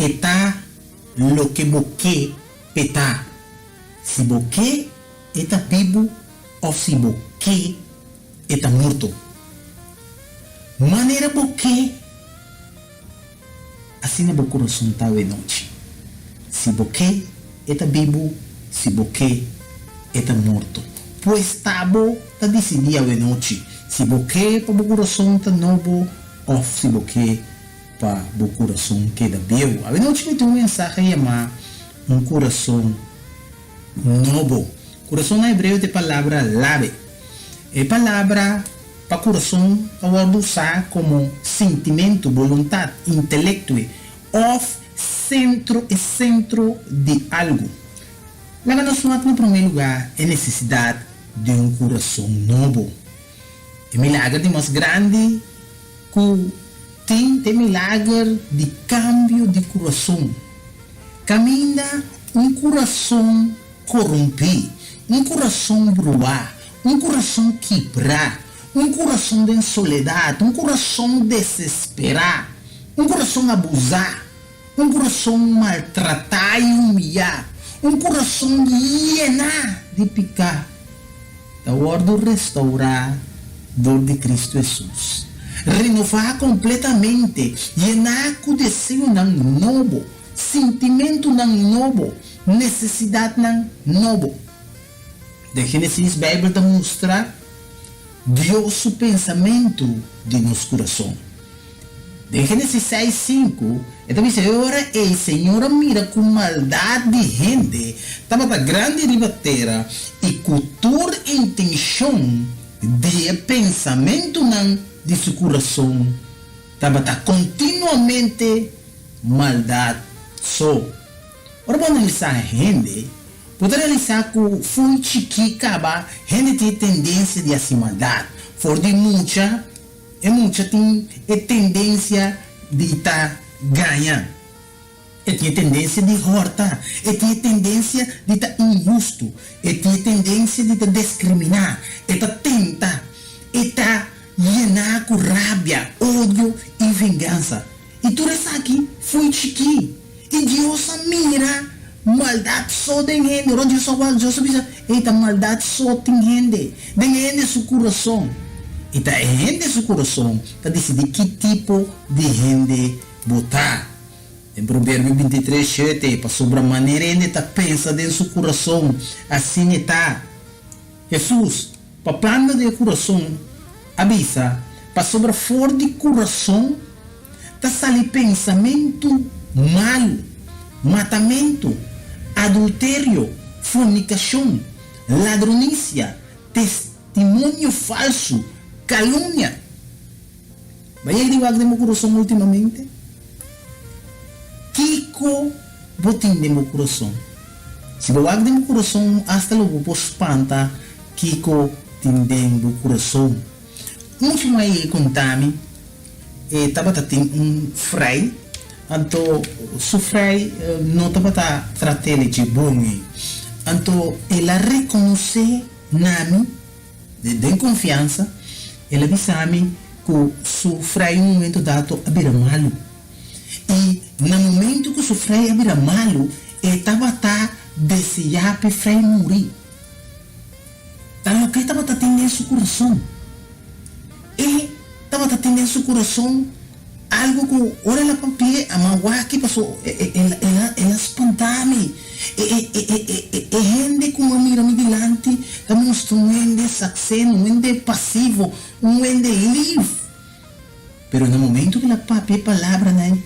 E ta loke bo ke p'e ta. Si bo ke, e ta bibu òf si bo ke, e ta morto. Manera bo ke, asina bo kurason ta awe nochi. Si bo ke, e ta bibu, si bo ke, e ta morto. Pues ta bo ta disidí awe nochi si bo ke pa bo kurason ta nobo òf si bo ke pa bo kurason keda bieu. Awe nochi mi tin un mensahe yamá Un Kurason Nobo. Kurason na hebreo ta e palabra labe. E palabra pa kurason ta wòrdu usá komo sintimentu, boluntat, intelektue òf sentro, e sentro di algu. Laga nos wak na promé lugá e nesesidat di un kurason nobo. E milager di mas grandi ku tin ta e milager di kambio di kurason. Kaminda un kurason korumpí, un kurason bruá, un kurason kibrá, un kurason den soledat, un kurason desesperá, un kurason abuzá, un kurason maltratá i humiyá, un kurason yená di piká, ta wòrdu restourá dor di Kristu Hesus, renová kompletamente, yená ku deseonan nobo, sintimentunan nobo, nesesidatnan nobo. Den Génesis Beibel ta mustra Dios su pensamentu di nos kurason. Den Génesis seis, sinku, e ta bisa, E ora ei Señor a mira ku maldat di hende tabata grandi riba tera i ku tur intenshon di e pensamentunan di su kurason tabata kontinuamente maldat so. Ora bo analisá hende, bo ta realisá ku fo'i chikí kaba hende tin e tendensia di hasi maldat. For di mucha, e mucha tin e tendensia di ta gaña. E tin e tendensia di hòrta. E tin e tendensia di ta inhustu. E tin e tendensia di ta deskriminá. E ta tenta. E ta yená ku rabia, odio i vengansa. I tur esaki fo'i chikí. I Dios a mira maldat so den hende. Ora Dios a wak, Dios a bisa, Ey, ta maldat so tin hende, den hende su kurason. I ta e hende su kurason ta disidí ki tipo di hende bo ta. Den Proverbio bintitres, shete, Pasobra manera hende ta pensa den su kurason, asina e ta. Hesus, papiando di e kurason, a bisa, Pasobra for di kurason ta sali pensamentu malu, matamentu, adulterio, fornikashon, ladronisia, testimonio falsu, kalumnia. Bo a yega di wak den bo kurason ultimamente? Kiko bo tin den bo kurason? Si bo wak den bo kurason, asta lo bo por spanta kiko tin den bo kurason. Un su mai ei konta mi, e tabata tin un frei, anto su frei no tabata trat'el dje bon ei. Anto el a rekonosé na mi. Den konfiansa, el a bisa mi ku su frei un momento dato a bira malu. I na momento ku su frei a bira malu, e tabata deseá p'e frei muri. Ta loke e tabata tin den su kurason. E tabata tin den su kurason Algu ku ora el a papia a ma wak paso el a spanta mi. E hende ku a mira mi dilanti ta mustra un hende sakseno, un hende pasivo, un hende lif. Pero na momento ku el a papia e palabranan ei,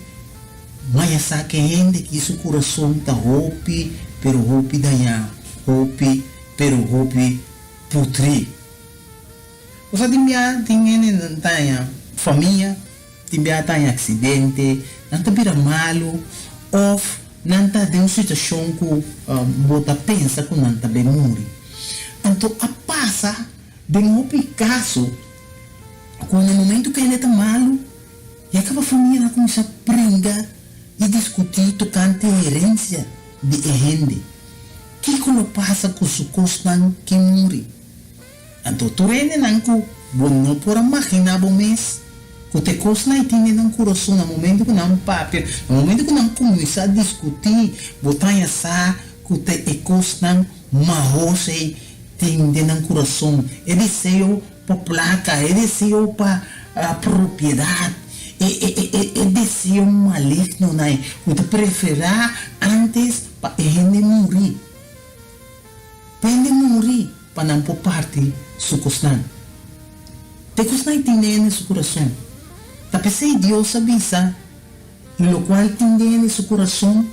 mi a sa ku e hende aki su kurason ta hopi pero hopi dañá, hopi pero hopi putrí. Cosa tin bia tin hende nan ta haña famia, tin bia ta haña accidente, nan ta bira malu of nan ta den un situacion cu bo ta pensa cu nan ta bay muri. Anto a pasa den hopi caso cu na momento cu hende ta malu ya caba famia nan a cuminsa. kuminsá bringa i diskutí tokante herensia di e hende. Kiko lo pasa ku su kosnan ki muri? Anto tur hendenan ku bo no por a maginá bo mes ku ta e kosnan ei tin den nan kurason na momentu ku nan papia, na momentu ku nan kuminsá diskutí, bo ta haña sa ku ta e kosnan mahos ei tin den nan kurason, e deseo pa plaka, e deseo pa propiedat, e e deseo malignonan ei ku ta preferá antes pa e hende muri. Pende muri pa nan por parti su kosnan. Te kosnan ei tin den su kurason. Ta p'esei Dios a bisa, Lokual tin den su kurason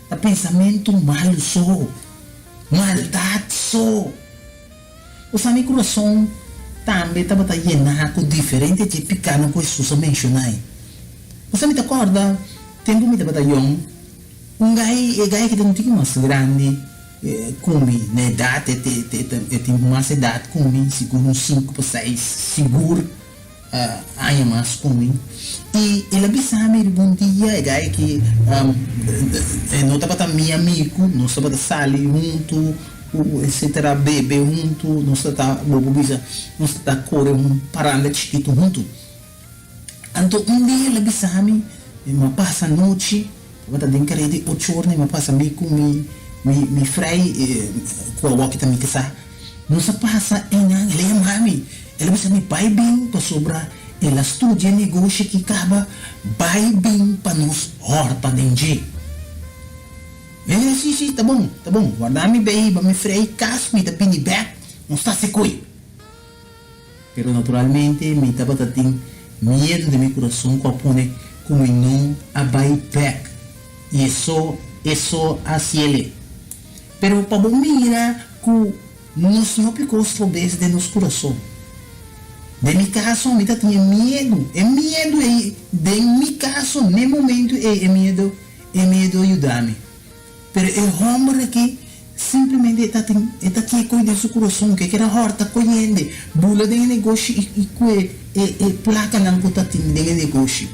ta pensamentu malu so, maldat so. Bo sa mi kurason tambe tabata yená ku diferente dje pikánan ku Hesus a menshoná ei. Bo sa mi ta kòrda tempu mi tabata yòn, un gai, e gai ki ta un tiki mas grandi ku mi na edat, e tin mas edat ku mi, sigur un sinku pa seis, sigur. Aña mas ku mi. I el a bisa mi riba un dia, e gai ki e no tabata mi amigu, nos tabata sali huntu, etcetera, bebe huntu, nos tabata, bo por bisa, nos tabata kore un paranda chikitu huntu. Anto un dia el a bisa mi, mi a pasa nochi, tabata den kare di ocho ora, mi a pasa mi ku mi mi frei ku awor ki ta mi kasá. Nos a pasa einan, el a yama mi, el a bisa mi bai bin pasobra el a studia negoshi ki kaba, bai bin pa nos hòrta den dje. Mi a bisa, si, si, ta bon, ta bon, warda mi bei hiba mi frei kas, mi ta bini bèk, nos ta hasi koe. Pero naturalmente mi tabata tin miedu den mi kurason ku a pone ku mi no a bai bèk, i eso, eso a hasiele. Pero pa bo mira ku nos no piko strobes den nos kurason. Den mi kaso mi ta tin e miedu, e miedu ei den mi kaso n'e momentu ei e miedu, e miedu a yuda mi. Pero e hòmber aki simplemente e ta tin, e ta tin e koi den su kurason ku e keda hòrta koi hende, bula den e negoshi i i kue e e plakanan ku ta tin den e negoshi.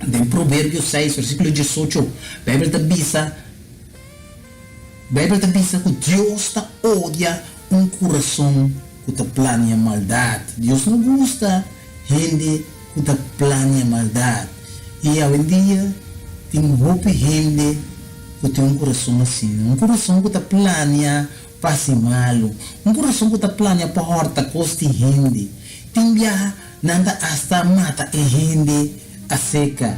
Den Proverbio seis versíkulo diesocho Beibel ta bisa. Beibel ta bisa ku Dios ta odia un kurason ku ta plania maldat. Dios no gusta hende ku ta plania maldat. I awendia tin hopi hende ku tin un kurason asina, un kurason ku ta plania pa hasi malu, un kurason ku ta plania pa hòrta kos di hende. Tin biaha nan ta asta mata e hende aseka.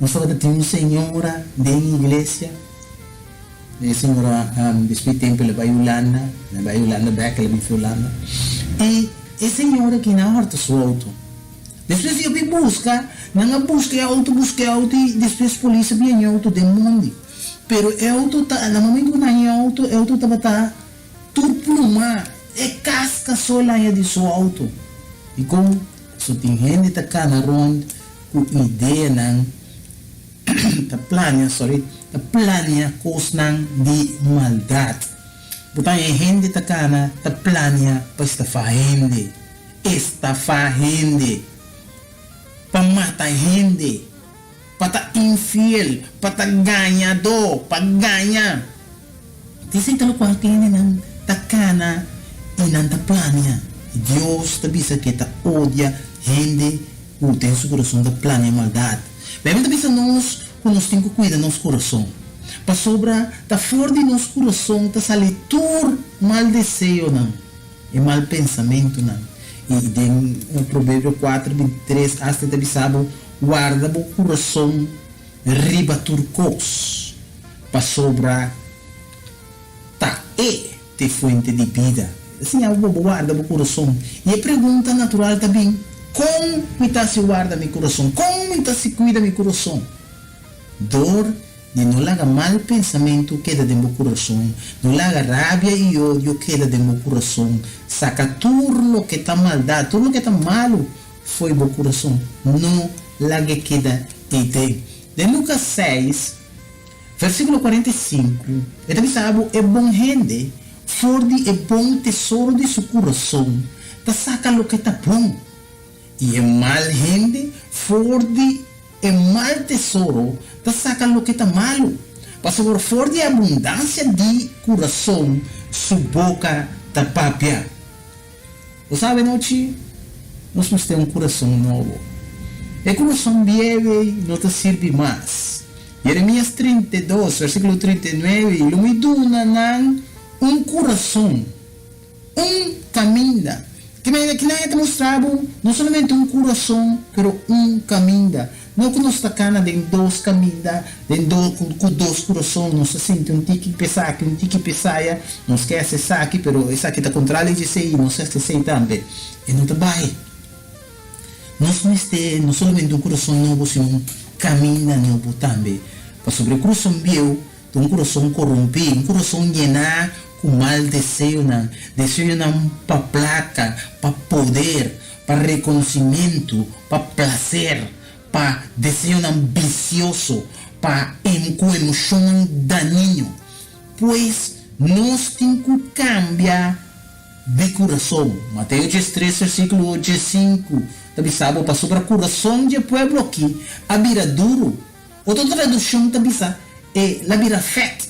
Nos tabata tin un señora den iglesia. E señora despues di tempu el a bai Hulanda, el a bai Hulanda bek, el a biba Hulanda. I e señora aki nan a hòrta su outo. Despues di hopi buska, nan a buska e outo, buska e outo i despues polis a biña e outo den mondi. Pero e outo ta, na momento ku nan haña e outo, e outo tabata tur plumá, e kaska so el haña di su outo. Dikon? Pasobra tin hende ta kana rònt ku ideanan ta plania, sorry, ta plania kosnan di maldat. Bo ta haña hende ta kana ta plania pa estafá hende, estafá hende, pa mata hende, pa ta infiel, pa ta gañadó, pa gaña. Esei ta lokual ku hendenan ta kana i nan ta plania. I Dios ta bisa ku e ta odia hende ku den su kurason ta plania maldat. Beibel ta bisa nos ku nos tin ku kuida nos kurason, pasobra ta for di nos kurason ta sali tur mal deseonan, e mal pensamentunan. I den Proverbio kuater, bintitres asta e ta bisa bo, Warda bo kurason riba tur kos, pasobra ta e t'e fuente di bida. E ta siña bo pa bo warda bo kurason. I e pregunta natural ta bin, Kon mi ta hasi warda mi kurason? Kon mi ta hasi kuida mi kurason? Dor di no laga mal pensamentu keda den bo kurason, no laga rabia i odio keda den bo kurason. Saka tur loke ta maldat, tur loke ta malu fo'i bo kurason. No lag'e keda ei den. Den Lukas seis, Versíkulo 45, e ta bisa bo, E bon hende, for di e bon tesoro di su kurason, ta saka loke ta bon, i e mal hende, For di e mal tesoro ta saka loke ta malu, pasobra for di e abundansia di kurason su boka ta papia. Bo sa awenochi nos mester un kurason nobo. E kurason bieu ei no ta sirbi mas. Jeremias 32, versíkulo 39, Lo mi duna nan un kurason. Un kaminda. Ki manera ki nan e ta mustra bo no solamente un kurason, pero un kaminda. No ku nos ta kana den dos kaminda, den do ku dos kurason, nos ta sinti un tiki p'esaki, un tiki p'esaya, nos ke hasi esaki, pero esaki ta kontrali dje esei i nos hasi esei tambe. E no ta bai. Nos mester no solamente un kurason nobo, sino un kaminda nobo tambe. Pasobra e kurason bieu Ta un kurason korumpí, un kurason yená ku mal deseonan, deseonan pa plaka, pa poder, pa rekonosimentu, pa plaser, pa deseonan bisioso, pa ku emoshonnan dañino. Pues, nos tin ku kambia di kurason. Mateo 13 versíkulo 15 ta bisa bo, Pasobra kurason dje pueblo akí a bira duru. Otro traduccion ta bisa, E la bira fet.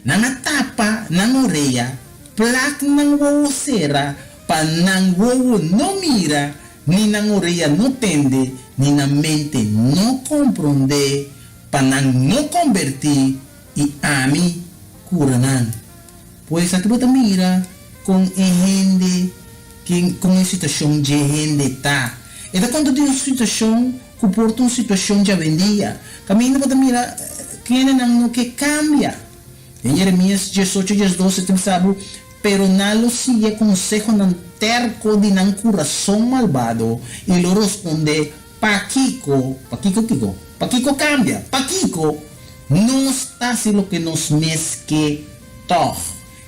Nan a tapa nan orea, plak nan wowo sera, pa nan wowo no mira, ni nan orea no tende, ni nan mente no comprende, pa nan no comberti i ami cura nan. Pues aki bo ta mira con e hende, con e situacion dje hende ta. E ta conta di un situacion Ku por ta un situashon djawendia, kaminda bo ta mira kendenan no ke kambia. Den Jeremias 18 12 ta bisa bo, Pero nan lo sigui e konsehonan tèrko di nan kurason malbado i lo rospondé, Pakiko, pakiko kiko? Pakiko kambia? Pakiko nos ta hasi loke nos mes ke tòg?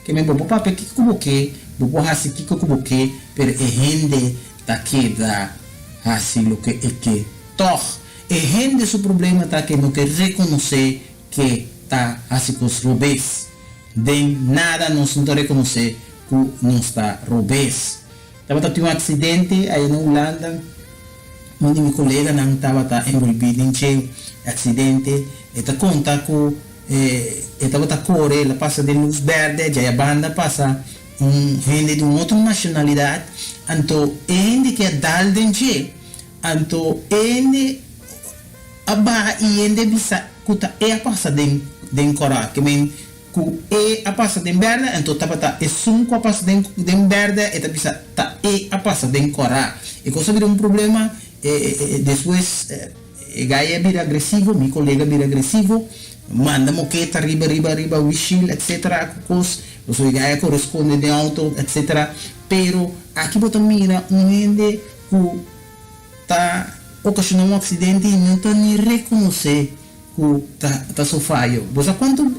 Ke men bo por papia kiko ku bo ke, bo por hasi kiko ku bo ke, pero e hende ta keda hasi loke e ke tòg. E hende su problema ta ke no ke rekonosé ke ta hasi kos robes. Den nada nos no ta rekonosé ku nos ta robes. Tabata tin un aksidente aya na Hulanda, un di mi koleganan tabata enbolbí den dje aksidente. E ta konta ku e tabata kore, el a pasa den lus bèrdè, djaya banda pasa un hende di un otro nashonalidat, anto e hende ke a dal den dje, anto e hende a baha i hende a bisa ku ta e a pasa den den kòrò, ke men ku e a pasa den bèrdè, anto tabata esun ku a pasa den den bèrdè e ta bisa ta e a pasa den kòrò. E kos a bira un problema, e despues e gai a bira agresivo, mi kolega a bira agresivo, manda moketa riba riba riba wishil etcetera ku kos, pasobra e gai a kore skonde den outo etcetera, pero aki bo ta mira un hende ku ta okashoná un aksidente i no ta ni rekonosé ku ta ta su fayo. Bo sa kuantu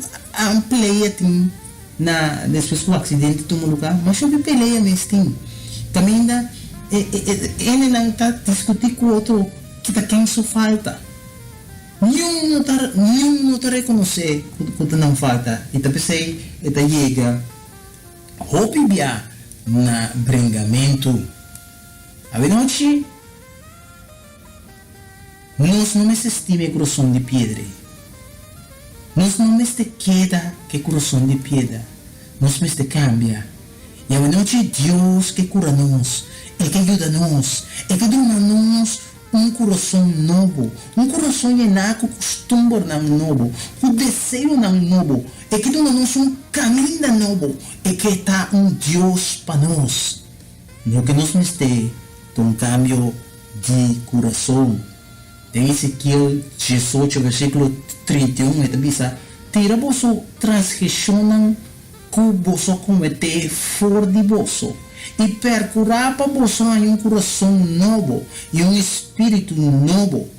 pelea tin na despues ku aksidente tuma lugá? Masha hopi pelea mes tin. Kaminda e e hendenan ta diskutí ku otro kita ken su falta. Niun no ta niun no ta rekonosé ku ku ta nan falta i ta p'esei e ta yega hopi bia na bringamentu. Awenochi nos no mester stima e kurason di piedra ei. Nos no mester keda ku e kurason di piedra. Nos mester kambia. I awenochi Dios ke kura nos, e ke yuda nos, e ke duna nos un kurason nobo, un kurason yená ku kustumbernan nobo, ku deseonan nobo. E ke duna nos un kaminda nobo. E ke ta un Dios pa nos. Loke nos mester ta un kambio di kurason. Den Ezekiel 18 versíkulo 31 e ta bisa, Tira boso transgreshonnan ku boso a kometé for di boso, i perkurá pa boso haña un kurason nobo i un espíritu nobo,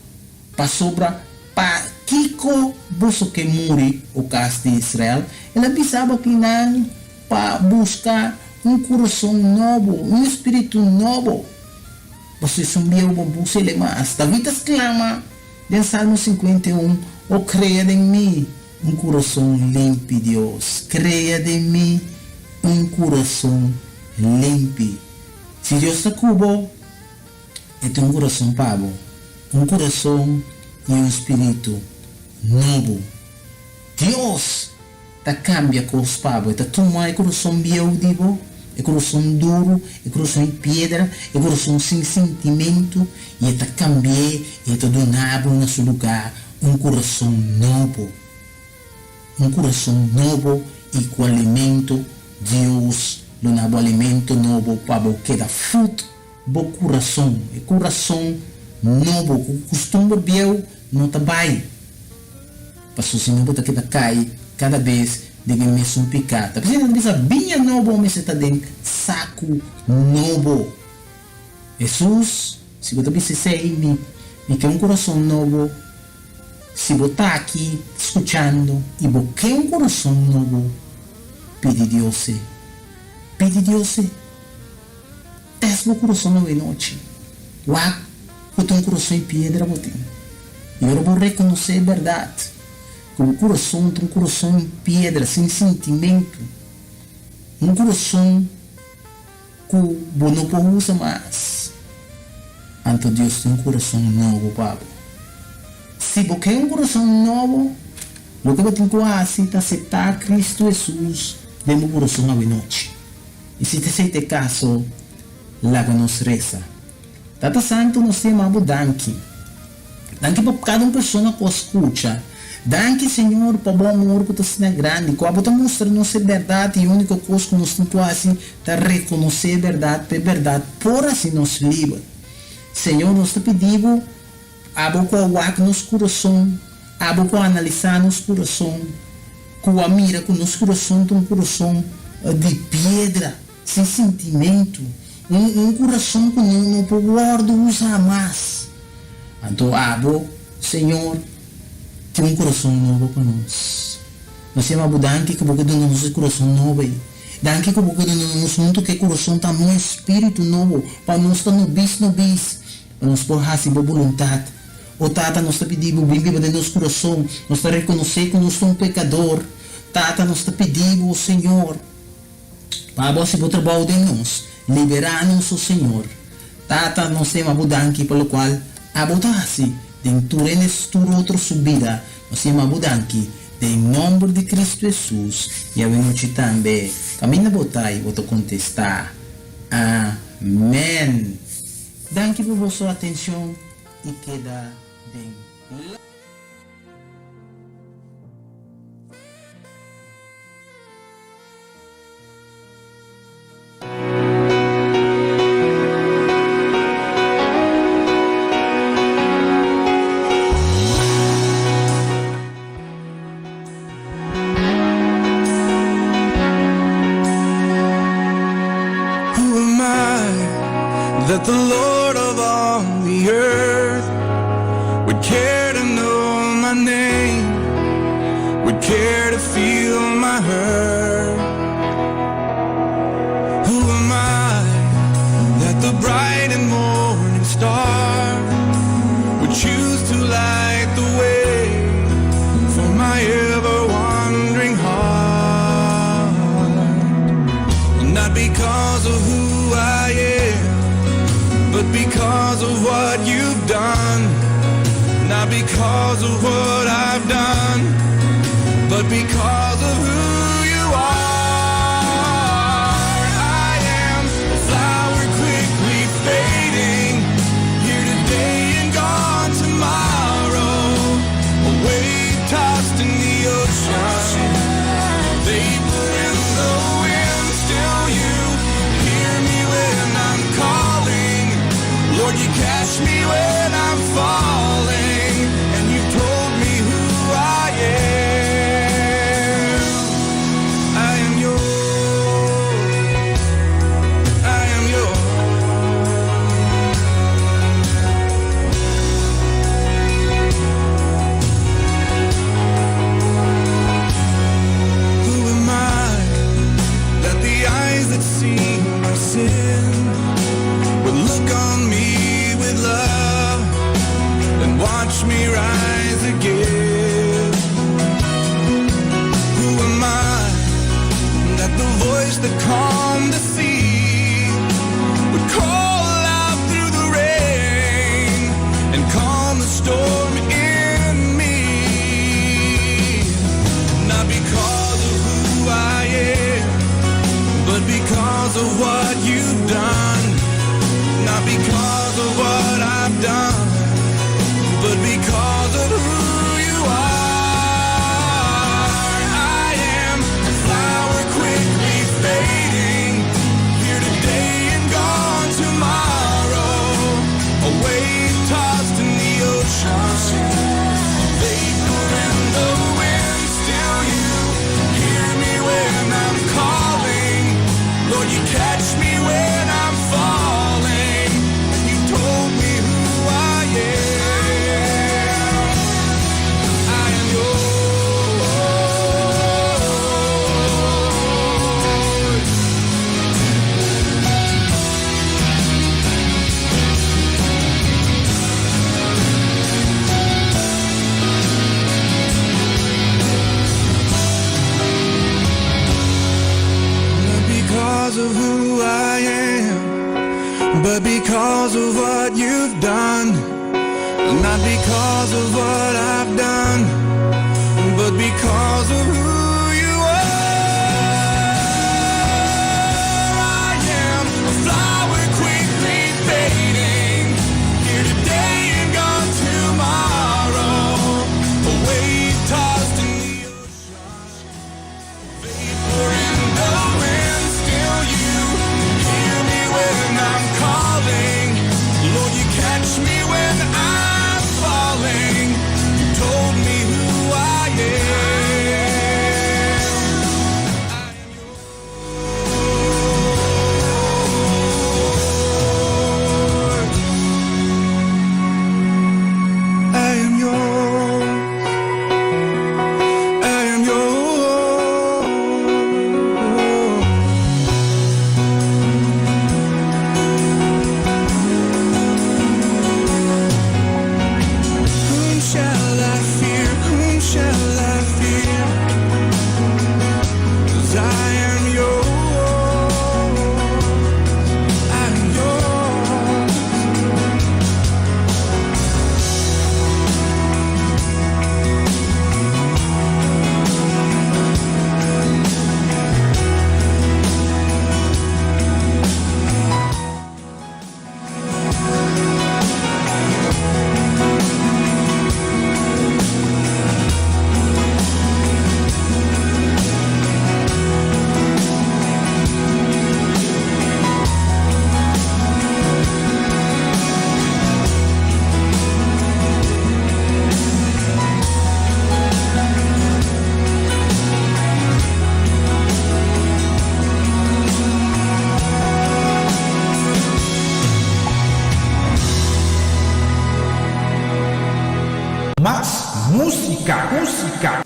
pasobra pakiko boso ke muri, o kas di Israel? El a bisa bo kinan pa buska un kurason nobo, un espíritu nobo. Boso esun bieu bo bus'el mas. David ta sklama den Salmo 51, O krea den mi un kurason limpi, Dios, krea den mi un kurason limpi. Si Dios ta ku bo, e tin un kurason pa bo. Un kurason i un spiritu nobo. Dios ta kambia kos pa bo. E ta tuma e kurason bieu di bo, e kurason duru, e kurason di piedra, e kurason sin sintimentu, i e ta kambi'é i e ta duna bo na su lugá un kurason nobo. Un kurason nobo i ku alimento. Dios duna bo alimento nobo pa bo keda fut bo kurason. E kurason nobo ku kustumber bieu no ta bai. Paso si no bo ta keda kai kada bes den e mesun piká. Ta p'esei nan ta bisa biña nobo mester ta den saku nobo. Hesus, si bo ta bisa esei, mi mi ke un kurason nobo. Si bo ta aki skuchando i bo ke un kurason nobo, pidi Dios e. Pidi Dios e. Tèst bo kurason awe nochi. Wak ku ta un kurason i piedra bo tin. I ora bo rekonosé e bèrdat, ku bo kurason ta un kurason i piedra, sin sintimentu, un kurason ku bo no por usa mas, anto Dios tin un kurason nobo pa bo. Si bo ke un kurason nobo, loke bo tin ku hasi ta aseptá Kristu Hesus den bo kurason awe nochi. I si esei ta e kaso, laga nos resa. Tata Santu, nos ta yama bo danki. Danki pa kada un persona ku a skucha. Danki, Señor, pa bo amor ku ta asina grandi, ku abo ta mustra nos e bèrdat i e úniko kos ku nos tin ku hasi ta rekonosé e bèrdat pa e bèrdat por hasi nos liber. Señor, nos ta pidi bo, abo ku a wak nos kurason, abo ku a analisá nos kurason, ku a mira ku nos kurason ta un kurason di piedra, sin sintimentu, un un kurason ku no no por wòrdu usá mas. Anto abo, Señor, tin un kurason nobo pa nos. Nos yama bo danki ku bo ke duna nos e kurason nobo ei. Danki ku bo ke duna nos huntu ku e kurason tambe un espíritu nobo pa nos ta nobis nobis, pa nos por hasi bo boluntat. O Tata, nos ta pidi bo bin biba den nos kurason. Nos ta rekonosé ku nos ta un pekador. Tata, nos ta pidi bo, Señor, pa bo hasi bo trabou den nos. Liberá nos, o Señor. Tata, nos ta yama bo danki pa lokual abo ta hasi den tur enes tur otro su bida. Nos ta yama bo danki den nòmber di Kristu Hesus. I awenochi tambe, kaminda bo ta i bo ta kontestá, Amèn. Danki pa boso atenshon i keda den.
Who am I that the Lord of all the earth would care to know my name, would care to feel my hurt? Who am I that the bright and morning star would choose to light the way for my ever wandering heart? Not because of who I am, but because of what you've done. Not because of what I've done, but because of who you are. I am a flower quickly fading, here today and gone tomorrow. A wave tossed in the ocean, vapor in the wind. Still, you hear me when I'm calling. Lord, you catch me when I'm falling, and you've told me who I am. I am yours. I am yours. Who am I that the eyes that see my sin would look on me with love and watch me rise again? Who am I that the voice that calmed the sea would call out through the rain and call because of who you are. I am a flower quickly fading, here today and gone tomorrow. A wave tossed in the ocean, a vapor in the wind. Still, you hear me when I'm calling. Lord, you catch me when I'm falling. And you told me who I am. I am yours. Not because of who I am, but because of what you've done. Not because of what I've done, but because of who you are. I am a flower quickly fading, here today and gone tomorrow. A wave tossed in the ocean, vapor in the wind. Still, you hear me when I'm calling. Lord, you catch me when I'm falling. You told me who I am. I am yours. I am yours. Whom shall I fear? Whom shall I fear? 'Cause I am yours. I am yours.
Mas músika, músika.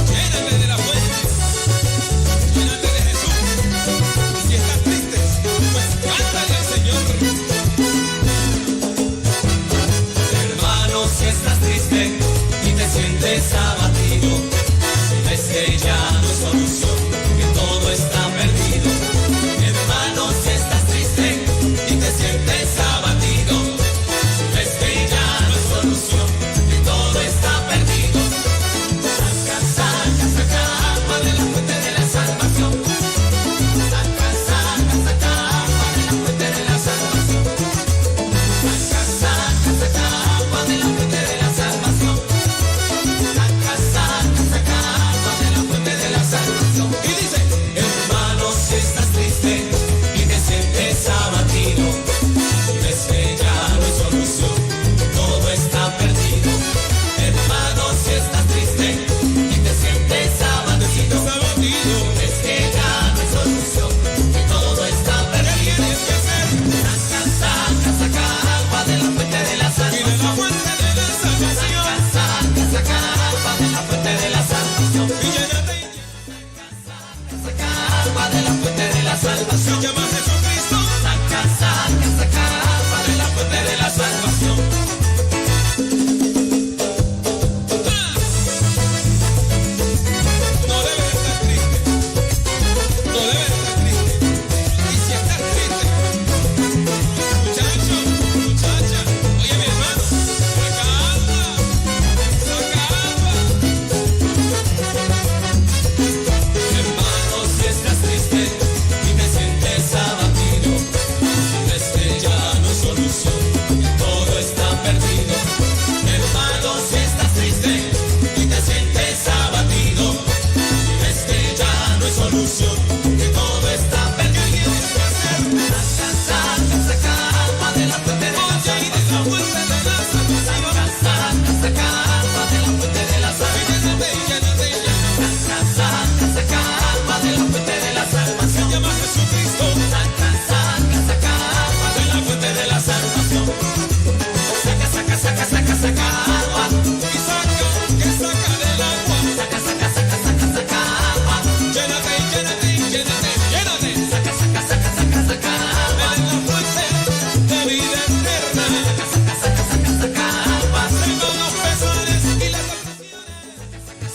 Llénate de la fuente, llénate de Jesús. Y si estás triste, pues cántale al Señor.
Hermano, si estás triste y te sientes abatido, si ves que ya no hay solución, que todo está perdido. Hermano, si estás triste y te sientes abatido, si ves que ya no hay solución, que todo está perdido. Saca, saca, saca agua de la fuente de la salvación. Saca, saca, saca agua de la fuente de la salvación. Saca, saca, saca agua de la fuente de la salvación. Saca, saca, saca agua de la fuente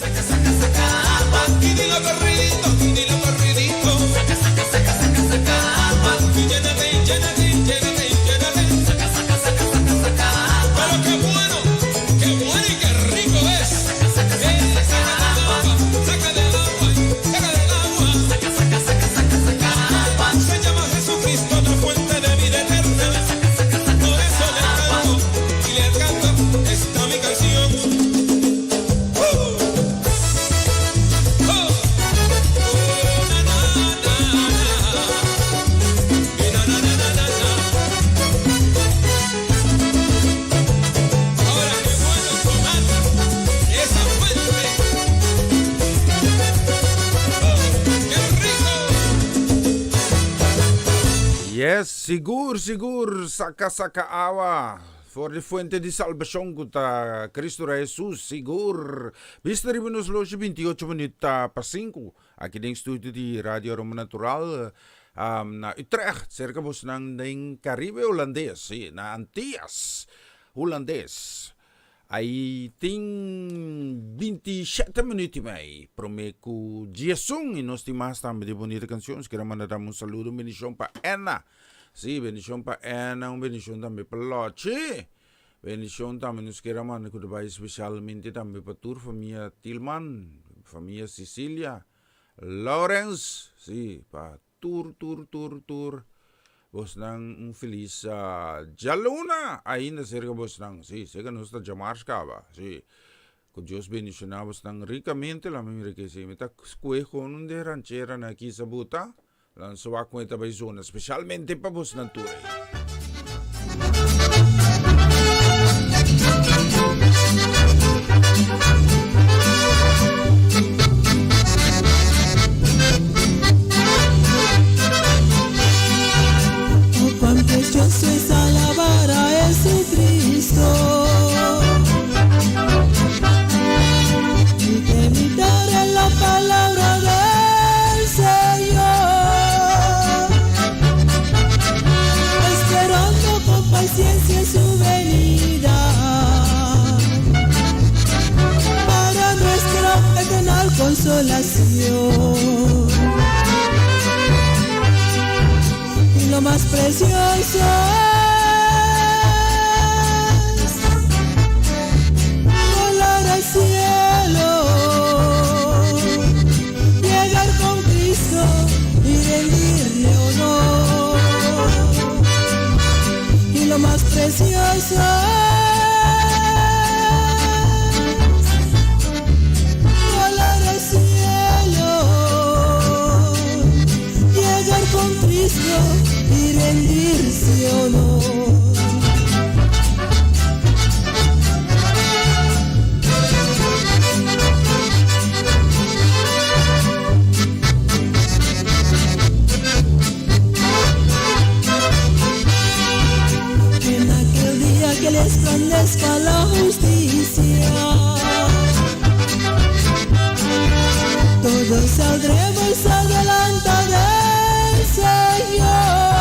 Saca, saca, saca agua. Y dilo corridito, y dilo corridito. Saca, saca, saca, saca, saca agua. Y llénate, llénate, llénate, llénate. Saca, saca, saca, saca, saca agua. Pero qué bueno, qué bueno y qué rico es. Saca, saca, saca, saca agua. Saca del agua, saca del agua. Saca, saca, saca, saca, saca agua. Se llama Jesucristo, la fuente de vida eterna. Saca, saca, saca, Por eso le canto y le canto esta mi canción. ¡Uh! ¡Oh! ¡Oh, na, na, na, na! Y na, na, na, na, na, na. Ahora qué bueno tomar esa fuente. ¡Oh, qué rico!
Yes, sigur, sigur, saka saka awa. For di fuente di salbashon ku ta Kristu Hesus, sigur. Bista riba nos loshi 28 minuut pa 5. Aki den studio di Radio Aroma Natural na Utrecht, serka bosnan den Caribe Hulandes, si, na Antillas Hulandes. Ai tin 27 minuut i mei promé ku 11 i nos tin mas tambe di bunita kanshon. Nos kier a manda tambe un saludo, un bendishon pa Enna. Si, bendishon pa Enna, un bendishon tambe pa Lochi. Bendishon tambe nos kier a manda ku ta bai spesialmente tambe pa tur famia Tilman, famia Cecilia, Lawrence, si, pa Tur tur tur tur bosnan un felis djaluna ainda serka bosnan si serka nos ta djamars kaba si ku Dios bendiciona bosnan ricamente la mi mira ke si mi ta skue kon un de ranchera nan aki sa buta lan sa wak kon e ta bai zona specialmente pa bosnan tur ei.
Oh, cuán precioso es alabar a Jesucristo y meditar en la palabra del Señor, esperando con paciencia su venida para nuestra eterna consolación. Y lo más precioso es volar al cielo, llegar con Cristo y rendirle honor. Y lo más precioso es volar al cielo, llegar con Cristo y rendirse honor. En aquel día que resplandezca la justicia, todos saldremos adelante del Señor.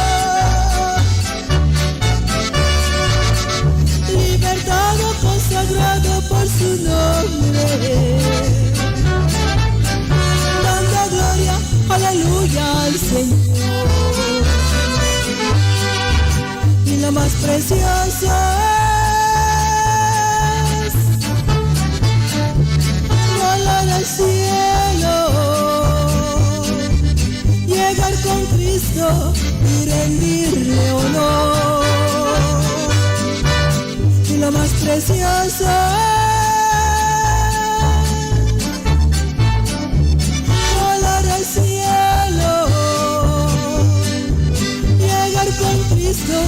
Libertado, consagrado por su nombre, dando gloria, aleluya al Señor. Y lo más precioso es volar al cielo, llegar con Cristo y rendirle honor. Y lo más precioso es volar al cielo, llegar con Cristo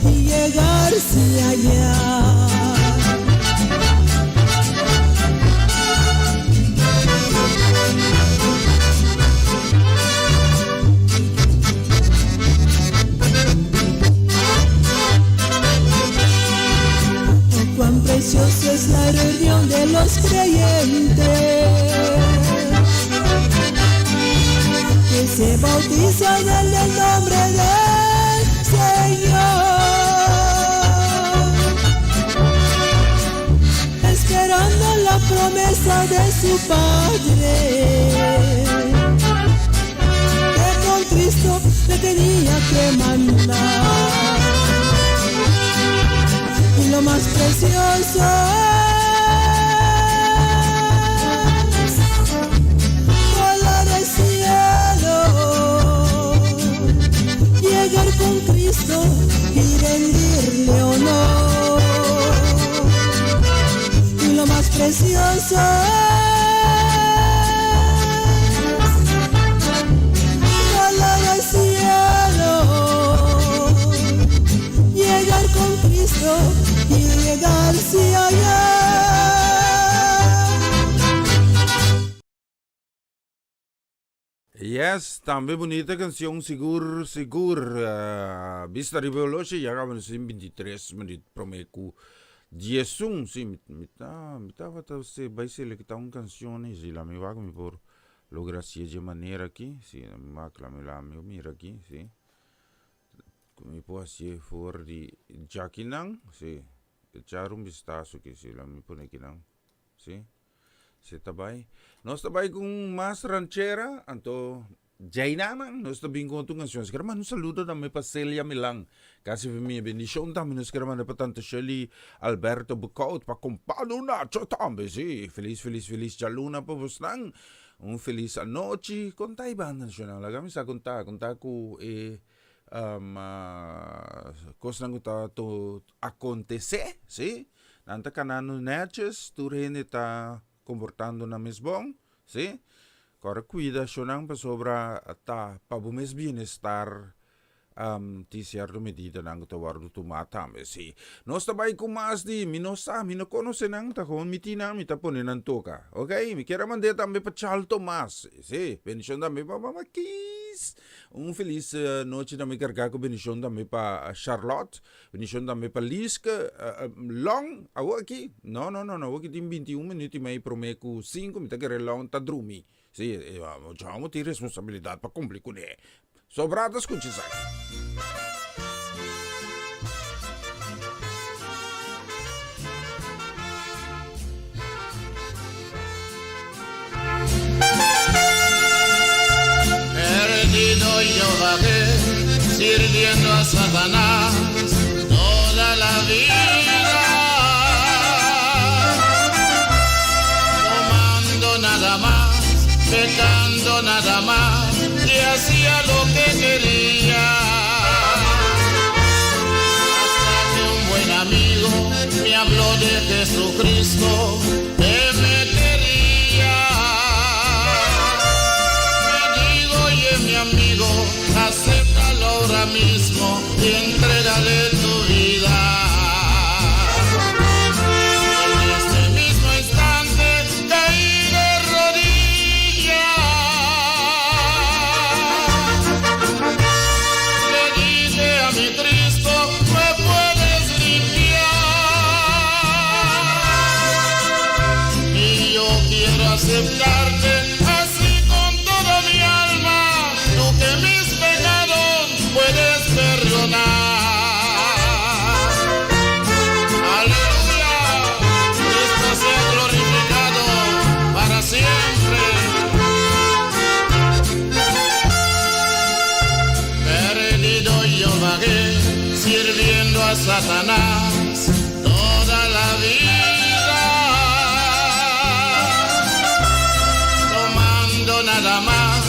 y llegarse allá. Oh, cuán precioso es la reunión de los creyentes que se bautizan en el nombre del Señor, esperando la promesa de
su padre que con Cristo le tenía que mandar. Y lo más precioso es volar al cielo, llegar con Cristo y rendirle honor. Y lo más precioso es volar al cielo, llegar con Cristo y llegarse allá.
Yes, tambe bunita cancion sigur sigur. Bista riba e oloshi ya caba nos tin 23 minuut prome cu 11. Si, mi mi ta mi tabata se bay selecta un cancion ey si la mi wak mi por logra haci'e dje manera aki. Si, la mi wak la mi la mi mira aki, si. Cu mi por haci'e for di djakinan, si. Echar un bistazo aki, si la mi pone akinan, si. Se ta bai. Nos ta bai ku un mas ranchera, anto djainanan nos ta bin ku otro kanshon. Nos ker manda un saludo tambe pa Celia Milan, kasi famia. Bendishon tambe nos ker manda pa Tante Shirley Alberto Bukout, pa Kompano Nacho tambe, si. Felis, felis, felis djaluna pa bosnan. Un felis anochi. Kon ta e banda nashonal? Laga mi sa kon ta, kon ta ku e kosnan ku ta akontesé, si. Nan ta kanando nètjes, tur hende ta komportando nan mes bon, sí. Kòrda kuida shonnan pasobra ta pa bo mes bienestar tin sierto medidanan ku ta wòrdu tumá tambe, sí. Nos ta bai ku mas di mi no sa, mi no konosé nan, ta gewoon mi tin nan, mi ta pone nan toka, ok. Mi kier a mand'é tambe pa Charles Tomas, sí. Bendishon tambe pa Mama Kees. Un felis nochi tambe kargá ku bendishon tambe pa Charlotte. Bendición tambe pa Liske. Long, awor aki? No, no, no, no, awor aki tin 21 minuut y mei prome cu 5, mi ta kere Long ta drumi. Sí, mucho homo tin responsabilidad pa cumpli cune. Sobrá ta scucha esaki.
Perdido yo vagué, sirviendo a Satanás toda la vida. Tomando nada más, pecando nada más, y hacía lo que quería. Hasta que un buen amigo me habló de Jesucristo que me quería. Me dijo, oye mi amigo, acéptalo ahora mismo y entrégale tu vida. En este mismo instante caí de rodillas. Le dije a mi Cristo, me puedes limpiar. Y yo quiero aceptarte así con toda mi alma, tú que mis pecados puedes perdonar. Aleluya, Cristo sea glorificado para siempre. Perdido yo vagué, sirviendo a Satanás toda la vida, tomando nada más,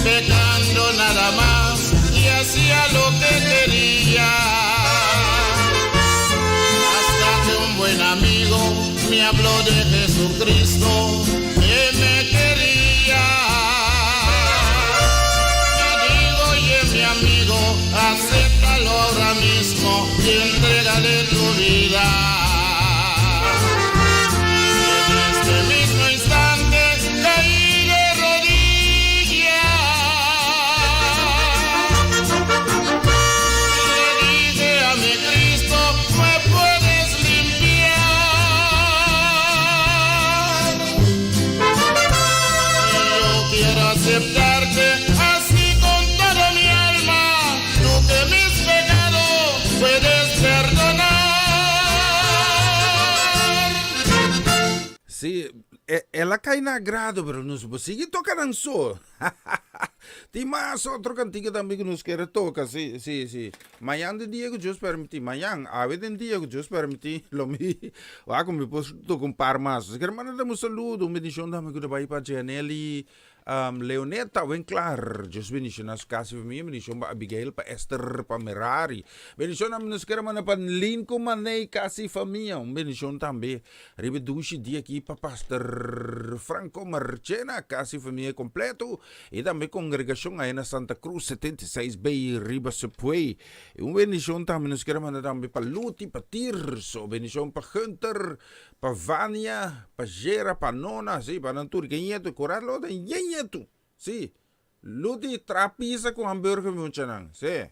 pecando nada más, y hacía lo que quería. Hasta que un buen amigo me habló de Jesucristo, que me quería. Me dijo, oye mi amigo, acéptalo ahora mismo y entrégale tu vida. En este mismo instante caí de rodillas. Le dije a mi Cristo, me puedes limpiar.
El a kai na agrado, pero nos por sigui toka nan so. Tin mas otro kantika tambe ku nos kere toka, si, si, si. Mañan den dia ku Dios permití, mañan, awe den dia ku Dios permití, lo mi wak ku mi por toka un par mas. Nos kere manda un saludo, un bendishon tambe ku ta bai pa Gianelli Leoneta Winklaar, Dios bendiciona su casa y familia, bendicion pa Abigail, pa Esther, pa Merari. Bendicion tambe nos kere manda pa Lynn cu Maney, casa y familia. Un bendicion tambe riba e dushi dia aki pa Pastor Franco Marchena, casa y familia completo. Y tambe congregacion aya na Santa Cruz 76B riba Subway. Y un bendicion tambe nos kere manda tambe pa Luti, pa Tirso, bendicion pa Gunther, Pa Vania, pa Jera, pa Nona, sí, pa nan tur. Ke ñetu, korat lo ta yen ñetu. Sí. Luti tra pizza ku hamburger mi muchanan. Sí.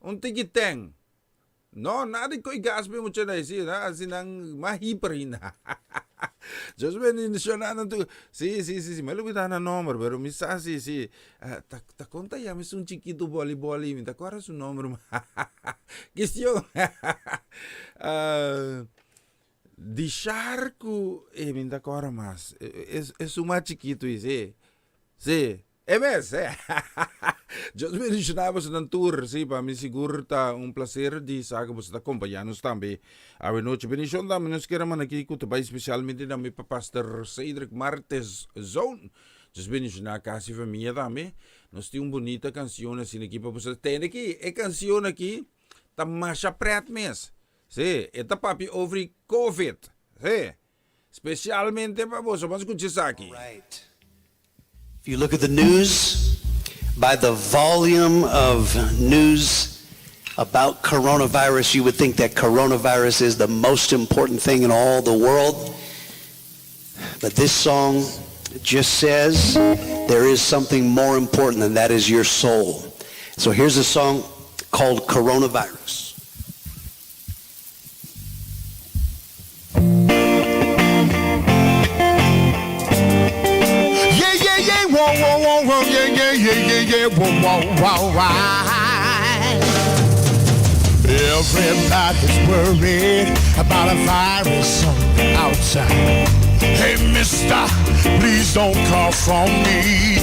Un tiki ten. No, nada di koi gas mi muchanan. Sí, na asi nan mas hiper ainda. Dios bendiciona nan tur. Sí, sí, sí, sí. Mi a lubida nan nomber, pero mi sa sí, sí. Ta, ta kon ta yama esun chikitu boli boli? Mi ta kòrda su nomber. Kistion. Di sharku, e mi ta kòrda mas. Esun mas chikitu ei, sí. Sí, e mes. Dios bendiciona bosonan tur. Sí, pa mi sigur ta un placer di sa ku boso ta kompañá nos tambe awenochi. Bendicion tambe nos kier a manda aki ku ta bai spesialmente na mi pa Pastor Cedric Martes Zoon. Dios bendiciona casa y famia tambe. Nos tin un bunita cancion asina aki pa boso tende aki. E cancion aki ta masha pret mes. Sí, e ta papia over di Covid. Sí. Specialmente pa boso. Ban scucha esaki.
If you look at the news, by the volume of news about coronavirus, you would think that coronavirus is the most important thing in all the world. But this song just says there is something more important, and that is your soul. So here's a song called Coronavirus.
Yeah, yeah, yeah, whoa, whoa, whoa, whoa, yeah, yeah, yeah, yeah, yeah, whoa, whoa, whoa, whoa. Everybody's worried about a virus on the outside. Hey, mister, please don't cough on me.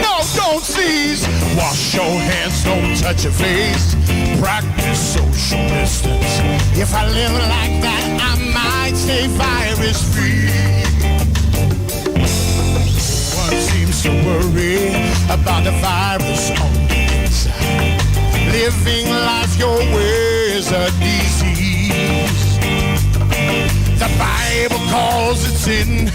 No, don't sneeze. Wash your hands, don't touch your face. Practice social distance. If I live like that, I might stay virus free. No one seems to worry about the virus on the inside. Living life your way is a disease. The Bible calls it sin,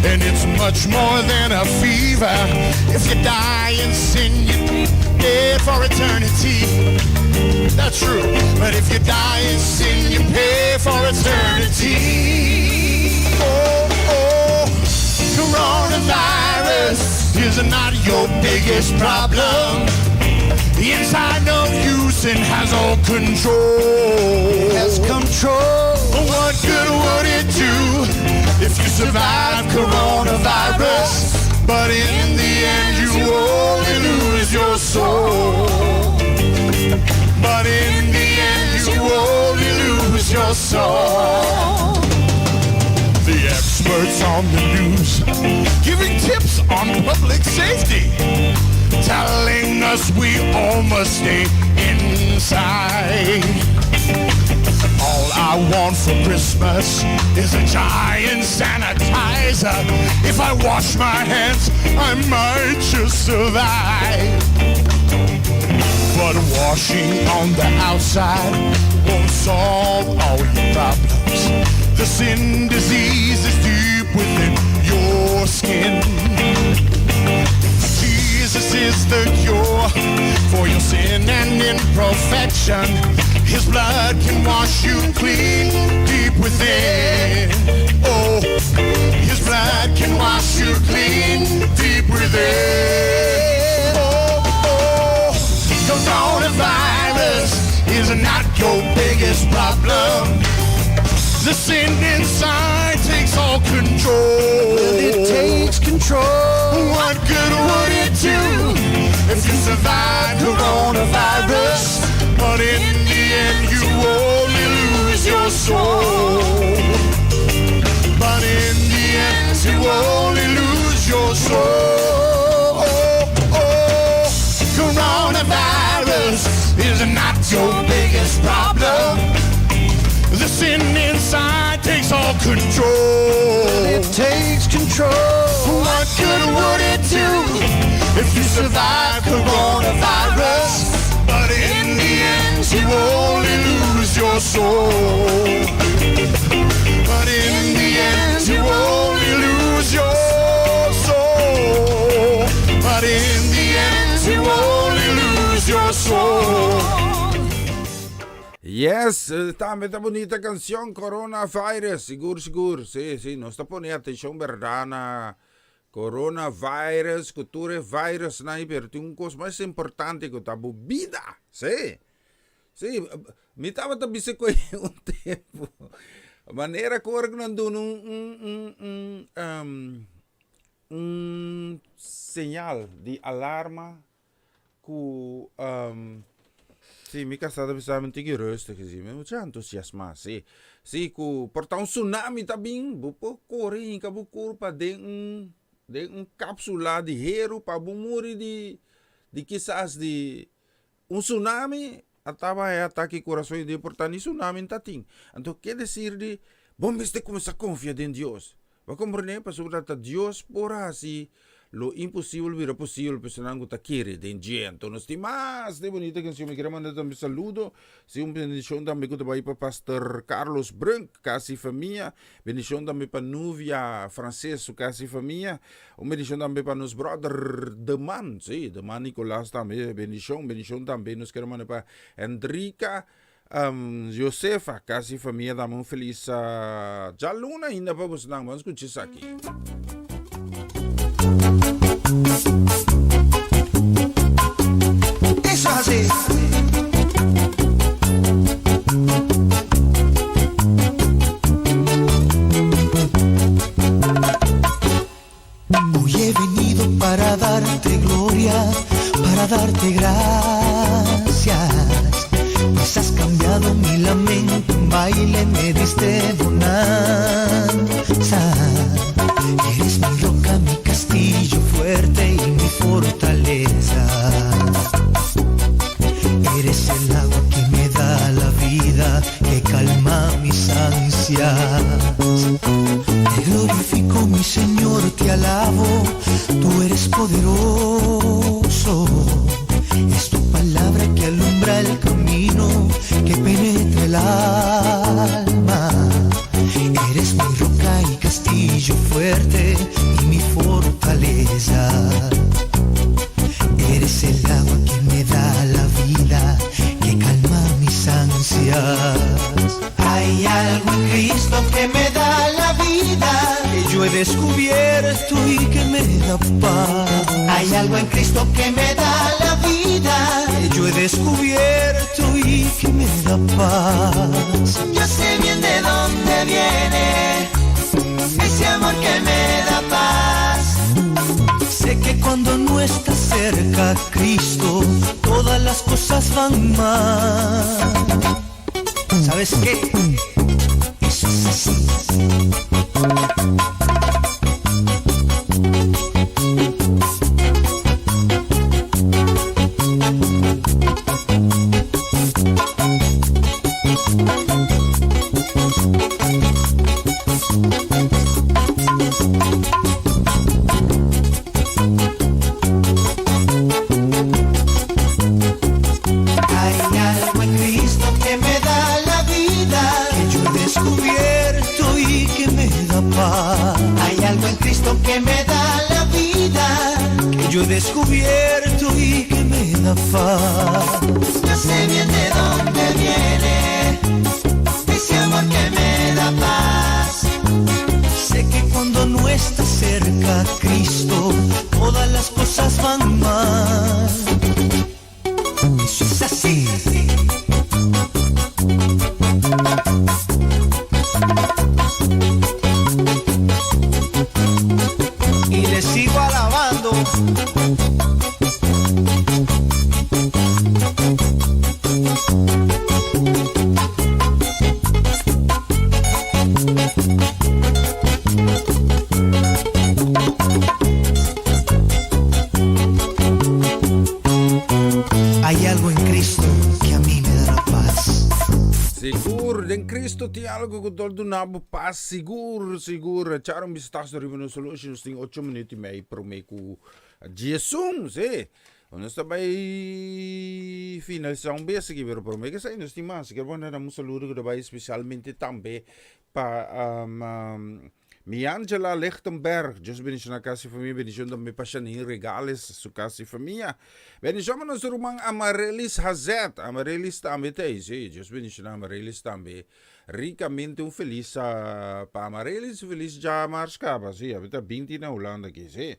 and it's much more than a fever. If you die in sin, you're dead for eternity. That's true. But if you die in sin, you pay for eternity. Oh, oh, coronavirus is not your biggest problem. The inside of you, sin has all control.
Has control.
What good would it do if you survive coronavirus? But in the end, you only lose your soul. But in the end, you only lose your soul. The experts on the news giving tips on public safety, telling us we all must stay inside. All I want for Christmas is a giant sanitizer. If I wash my hands, I might just survive. But washing on the outside won't solve all your problems. The sin disease is deep within your skin. Jesus is the cure for your sin and imperfection. His blood can wash you clean deep within. Oh, his blood can wash you clean deep within. Oh, oh, coronavirus is not your biggest problem. The sin inside takes all control.
Well, it takes control.
What good would it do if you survive coronavirus? But in the end, you only lose your soul. But in the your soul. Coronavirus is not your biggest problem. The sin inside takes all control.
It takes control.
What good would it do if you survive coronavirus? But in the end, you only lose your soul. But in the end, you only lose your soul. But in the end, you only lose your soul.
Yes, tambe ta bunita cancion Coronavirus, sigur sigur, si si, nos ta pone atencion berdad na Coronavirus cu tur e virusnan ahi pero tin un cos mas importante cu ta bo bida, si, si, mi tabata bisa cu un tempo manera cu ora cu nan duna un un un un un señal di alarma Ku si mi kasá ta bisa mi tiki rustig si mi mucha entusiasmá si si ku por ta un tsunami ta bin bo por kore hinka bo kurpa den un den un kapsula di heru pa bo muri di di kisas di un tsunami a taba e atake kurason i di por ta ni tsunami no ta tin anto ke desir di bo mester kuminsá konfia den Dios Bo a komprendé? Pasobra ta Dios por hasi lo imposibel bira posibel pa esnan ku ta kere den dje. Anto nos tin mas de bonita kanshon. Mi kere manda tambe saludo, si un bendishon tambe ku ta bai pa Pastor Carlos Brunk, kas i famia. Bendishon tambe pa Nuvia Frances su kas i famia. Un bendishon tambe pa nos brother Deman, si, Deman Nicolas tambe. Bendishon, bendishon tambe nos kere manda pa Hendrika. Josefa, casi famia dame un feliz djaluna ainda pa bosnan. Ban scucha esaki.
Eso es así. Hoy he venido para darte gloria, para darte gracias. Pues has cambiado mi lamento en baile, me diste bonanza. Eres mi roca, mi castillo fuerte y mi fortaleza. Eres el agua que me da la vida, que calma mis ansias. Te glorifico, mi Señor, te alabo, tú eres poderoso. Es tu palabra que alumbra el camino, que penetra el alma. Eres mi roca y castillo fuerte y mi fortaleza. Eres el agua que me da la vida, que calma mis ansias. Hay algo en Cristo que me da la vida, que yo he descubierto y que me da paz. Hay algo en Cristo que me da la vida, que yo he descubierto y que me da paz.
Yo sé bien de dónde viene ese amor que me da paz.
Sé que cuando no está cerca Cristo, todas las cosas van mal. ¿Sabes qué? Eso es así.
Hay algo en Cristo que me da la vida,
que yo he descubierto y que me da paz.
Hay algo en Cristo que me da la vida,
que yo he descubierto y que me da paz.
Yo sé bien de dónde viene ese amor que me da paz.
Sé que cuando no está cerca Cristo, todas las cosas van mal. Eso es así. Y le sigo alabando.
algo ku ta duna bo pas sigur, sigur. Echar un bistaso riba nos oloshi, nos tin ocho minuut i mei promé ku diesun, sí. Nos ta bai finalisá un bes aki, pero promé ku esei nos tin mas. Kier manda un saludo ku ta bai spesialmente tambe pa Mi Angela Lichtenberg, Dios bendiciona casa y famia, bendicion tambe pa Janine Regales, su casa y famia. Bendicion pa nos ruman Amarelis Hazet, Amarelis tambe ta ahí, sí, Dios bendiciona Amarelis tambe ricamente. Un feliz pa Amarelis, un feliz djamars caba, sí, a ta 20 na Hulanda aki, sí.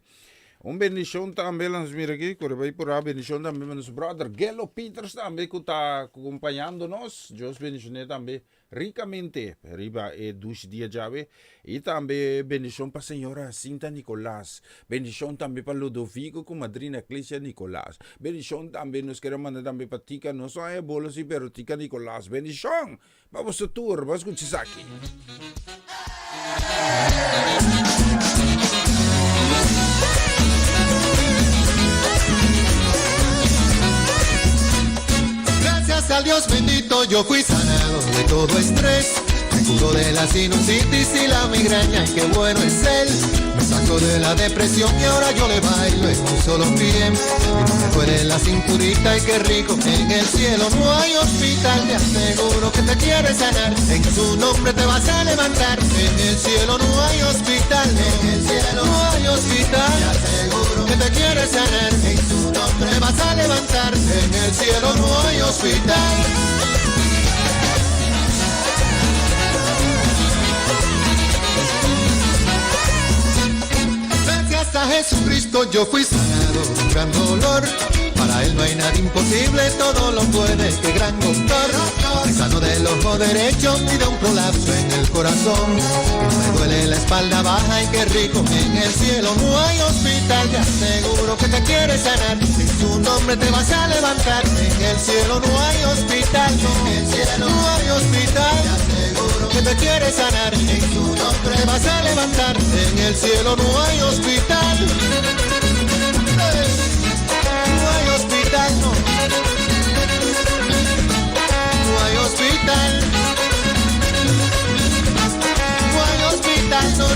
Un bendicion tambe, laat nos mira aki, corre bay por ahí, bendicion tambe pa nos brother Gelo Peters tambe cu ta acompañando nos, Dios bendicione tambe. Ricamente riba e dushi dia djawe y tambe bendicion pa señora Jacinta Nicolas, bendicion tambe pa Ludovico cu madrina Clicia Nicolas, bendicion tambe nos kere manda tambe pa Tica, no son e bolo si pero Tica Nicolas, bendicion pa boso tur, bo scucha esaki.
Gracias al Dios bendito yo fui sanado de todo estrés. Me curó de la sinusitis y la migraña y qué bueno es él. Me sacó de la depresión y ahora yo le bailo en un solo pie. Y no me duele la cinturita y qué rico. En el cielo no hay hospital, te aseguro que te quiere sanar. En su nombre te vas a levantar. En el cielo no hay hospital, en el cielo no hay hospital. Te aseguro que te quiere sanar. En su nombre te vas a levantar. En el cielo no hay hospital. Gracias a Jesucristo yo fui sanado de un gran dolor. Para él no hay nada imposible, todo lo puede, qué gran doctor. Me sanó del ojo derecho y de un prolapso en el corazón. Y no me duele la espalda baja y qué rico. En el cielo no hay hospital, te aseguro que te quiere sanar. En su nombre te vas a levantar. En el cielo no hay hospital, en el cielo no hay hospital. Te aseguro que te quiere sanar. En su nombre te vas a levantar. En el cielo no hay hospital. No hay hospital, no. No hay hospital. No hay hospital, no, no.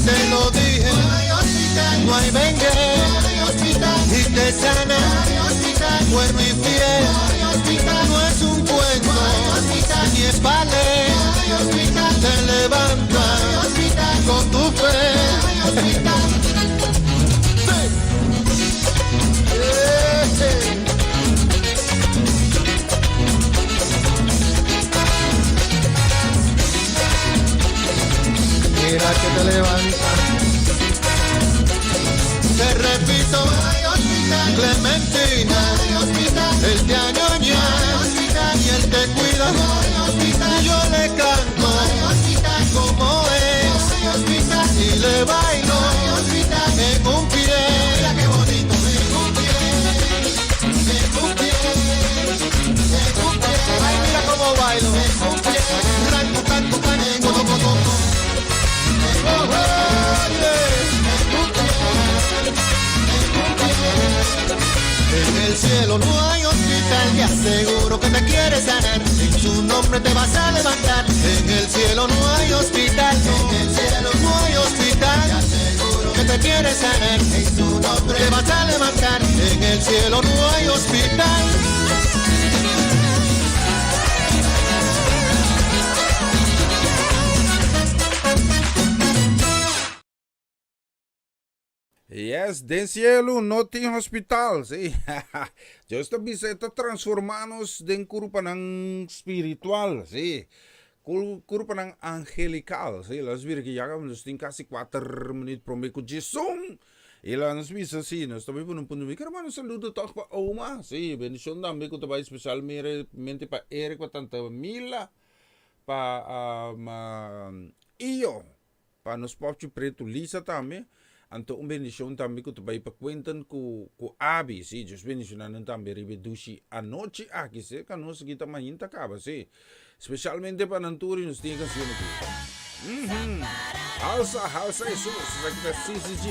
Te lo dije, no hay hospital, no hay dengue, no hay hospital, y te sana, no hay hospital, bueno y fiel, no hay hospital, no es un cuento, no hay hospital, ni es ballet, no hay hospital, te levanta, no hay hospital, con tu fe, no hay hospital. Sí. Eh, Mira que te levanta. Te repito, Clementina, él te añoña y él te cuida. Y yo le canto como es y le bailo en un pie. Mira qué bonito, en un pie, en un pie, en un pie. Ay, mira cómo bailo en un pie. Ranco, canco, can, coco, coco. Oh, oh, yeah. En el cielo no hay hospital, te aseguro que te quiere sanar. En su nombre te vas a levantar. En el cielo no hay hospital, en el cielo no hay hospital. Te aseguro que te quiere sanar. En su nombre te vas a levantar. En el cielo no hay hospital.
Yes, den cielo no tin hospital, sí. Dios ta bisa e ta transforma nos den curpanan spiritual, sí. Curpanan angelical, sí. Los mira que ya nos tin casi 4 minuut prome cu djesun. Y la nos bisa, sí, nos ta bay pone un punto. Mi quiero manda un saludo toch pa oma, sí. Bendicion tambe cu ta bay especialmente pa Eric, pa tanta Mila, pa um, Iyo. Pa nos popchi pretu Lisa tambe, anto un bendicion tambe cu ta bay pa Quentin cu cu Abi, si, Dios bendiciona nan tambe riba e dushi anochi aki, cerca nos aki ta mainta caba, si, specialmente pa nan tur y nos tin e cancion aki. Mhm. Halsa, halsa Jesus, esaki ta CCG.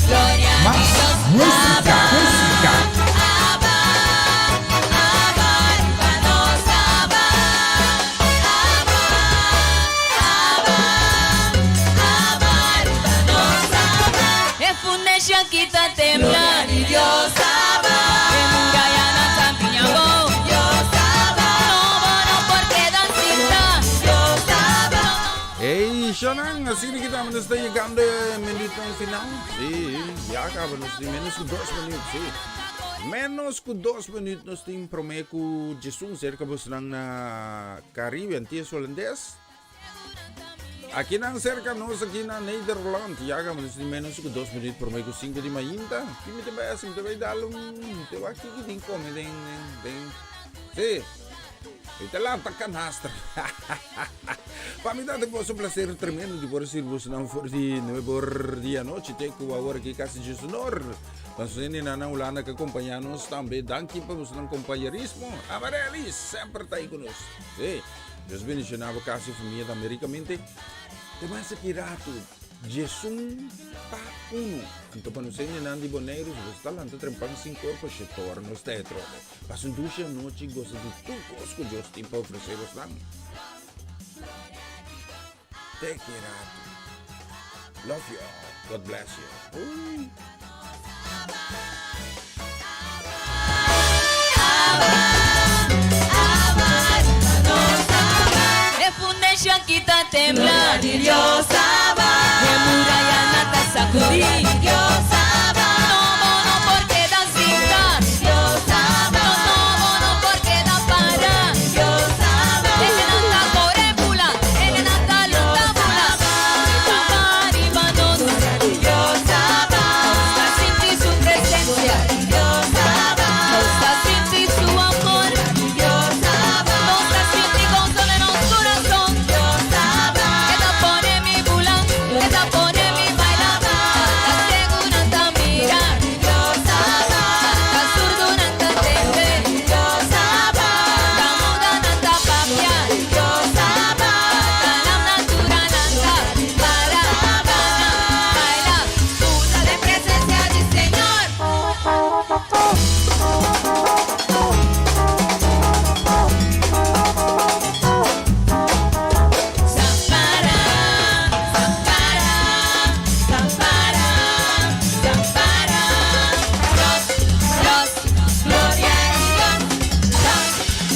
Gloria a
Mas
Dios.
músika, músika.
Abba, Abba, riba nos Abba. Abba, Abba, Abba, riba nos Abba. E fundeshi aki ta tembla. Dios Abba. E murayanan ta piña abou. Dios Abba. No bo no por keda sinta. Dios Abba.
Hey, Shonan, asina cu tambe nos ta yegando e minuutnan final. Sí, ya caba nos tin menos cu dos minuut, sí. Menos cu dos minuut nos tin prome cu Jesus cerca bosnan na Caribe, Antillas Holandes. Aki nan cerca nos, aki na Nederland. Ya caba nos tin menos cu dos minuut prome cu cinco di mainta. Ki mi te bay haci? Mi te bay dal un... Mi te wak kiki tin come den... den, den. Sí. Mi ta lanta canastra. Pa mi ta boso un placer tremendo di por sirbi bosonan for di nuebe or di anochi te cu awor aki casi djesunor. Pasobra hende na Hulanda que acompaña nos tambe. Danki pa bosonan compañerismo. Amarellis semper ta ahí cu nos. Sí. Dios bendiciona bo casa y familia tambe ricamente. Te mas aki rato. Djesun pa uno. Anto pa nos hendenan di Boneiru, si boso ta lanta trempan cinco or pa shetor, nos ta e trobe. Pasa un dushi anochi y gosa di tur cos cu Dios tin pa ofrece bosnan. Te ki rato. Love you all. God bless you. Uy.
E fundeshi aki ta tembla. E murayanan ta sacudi. No bo no por keda sinta. No no bo no por keda para. Hendenan ta kore bula. Hendenan ta lanta bula. E ta riba nos. Nos ta sinti su presencia. Nos ta sinti su amor. Nos ta sinti gozo den nos corazon. E ta pone mi bula. E ta pone mi baila. Ta ciegunan ta mira. Ta surdunan ta tende. Ta mudanan ta papia. Ta lamnan tur a lanta. Para, cana, baila. Goza den presencia di Señor. Sampara, sampara, sampara, sampara. Dios, Dios, gloria a Dios. Dios,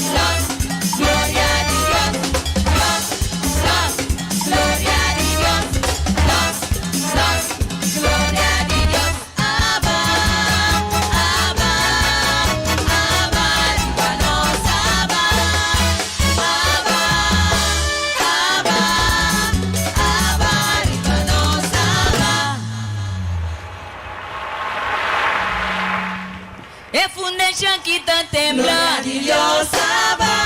Dios, gloria a Dios. Dios, Dios, gloria a Dios. Dios, Dios, gloria a Dios. Abba, Abba, Abba, riba nos Abba. Abba, Abba, Abba, riba nos Abba. E fundeshi aki ta tembla. Dios Abba.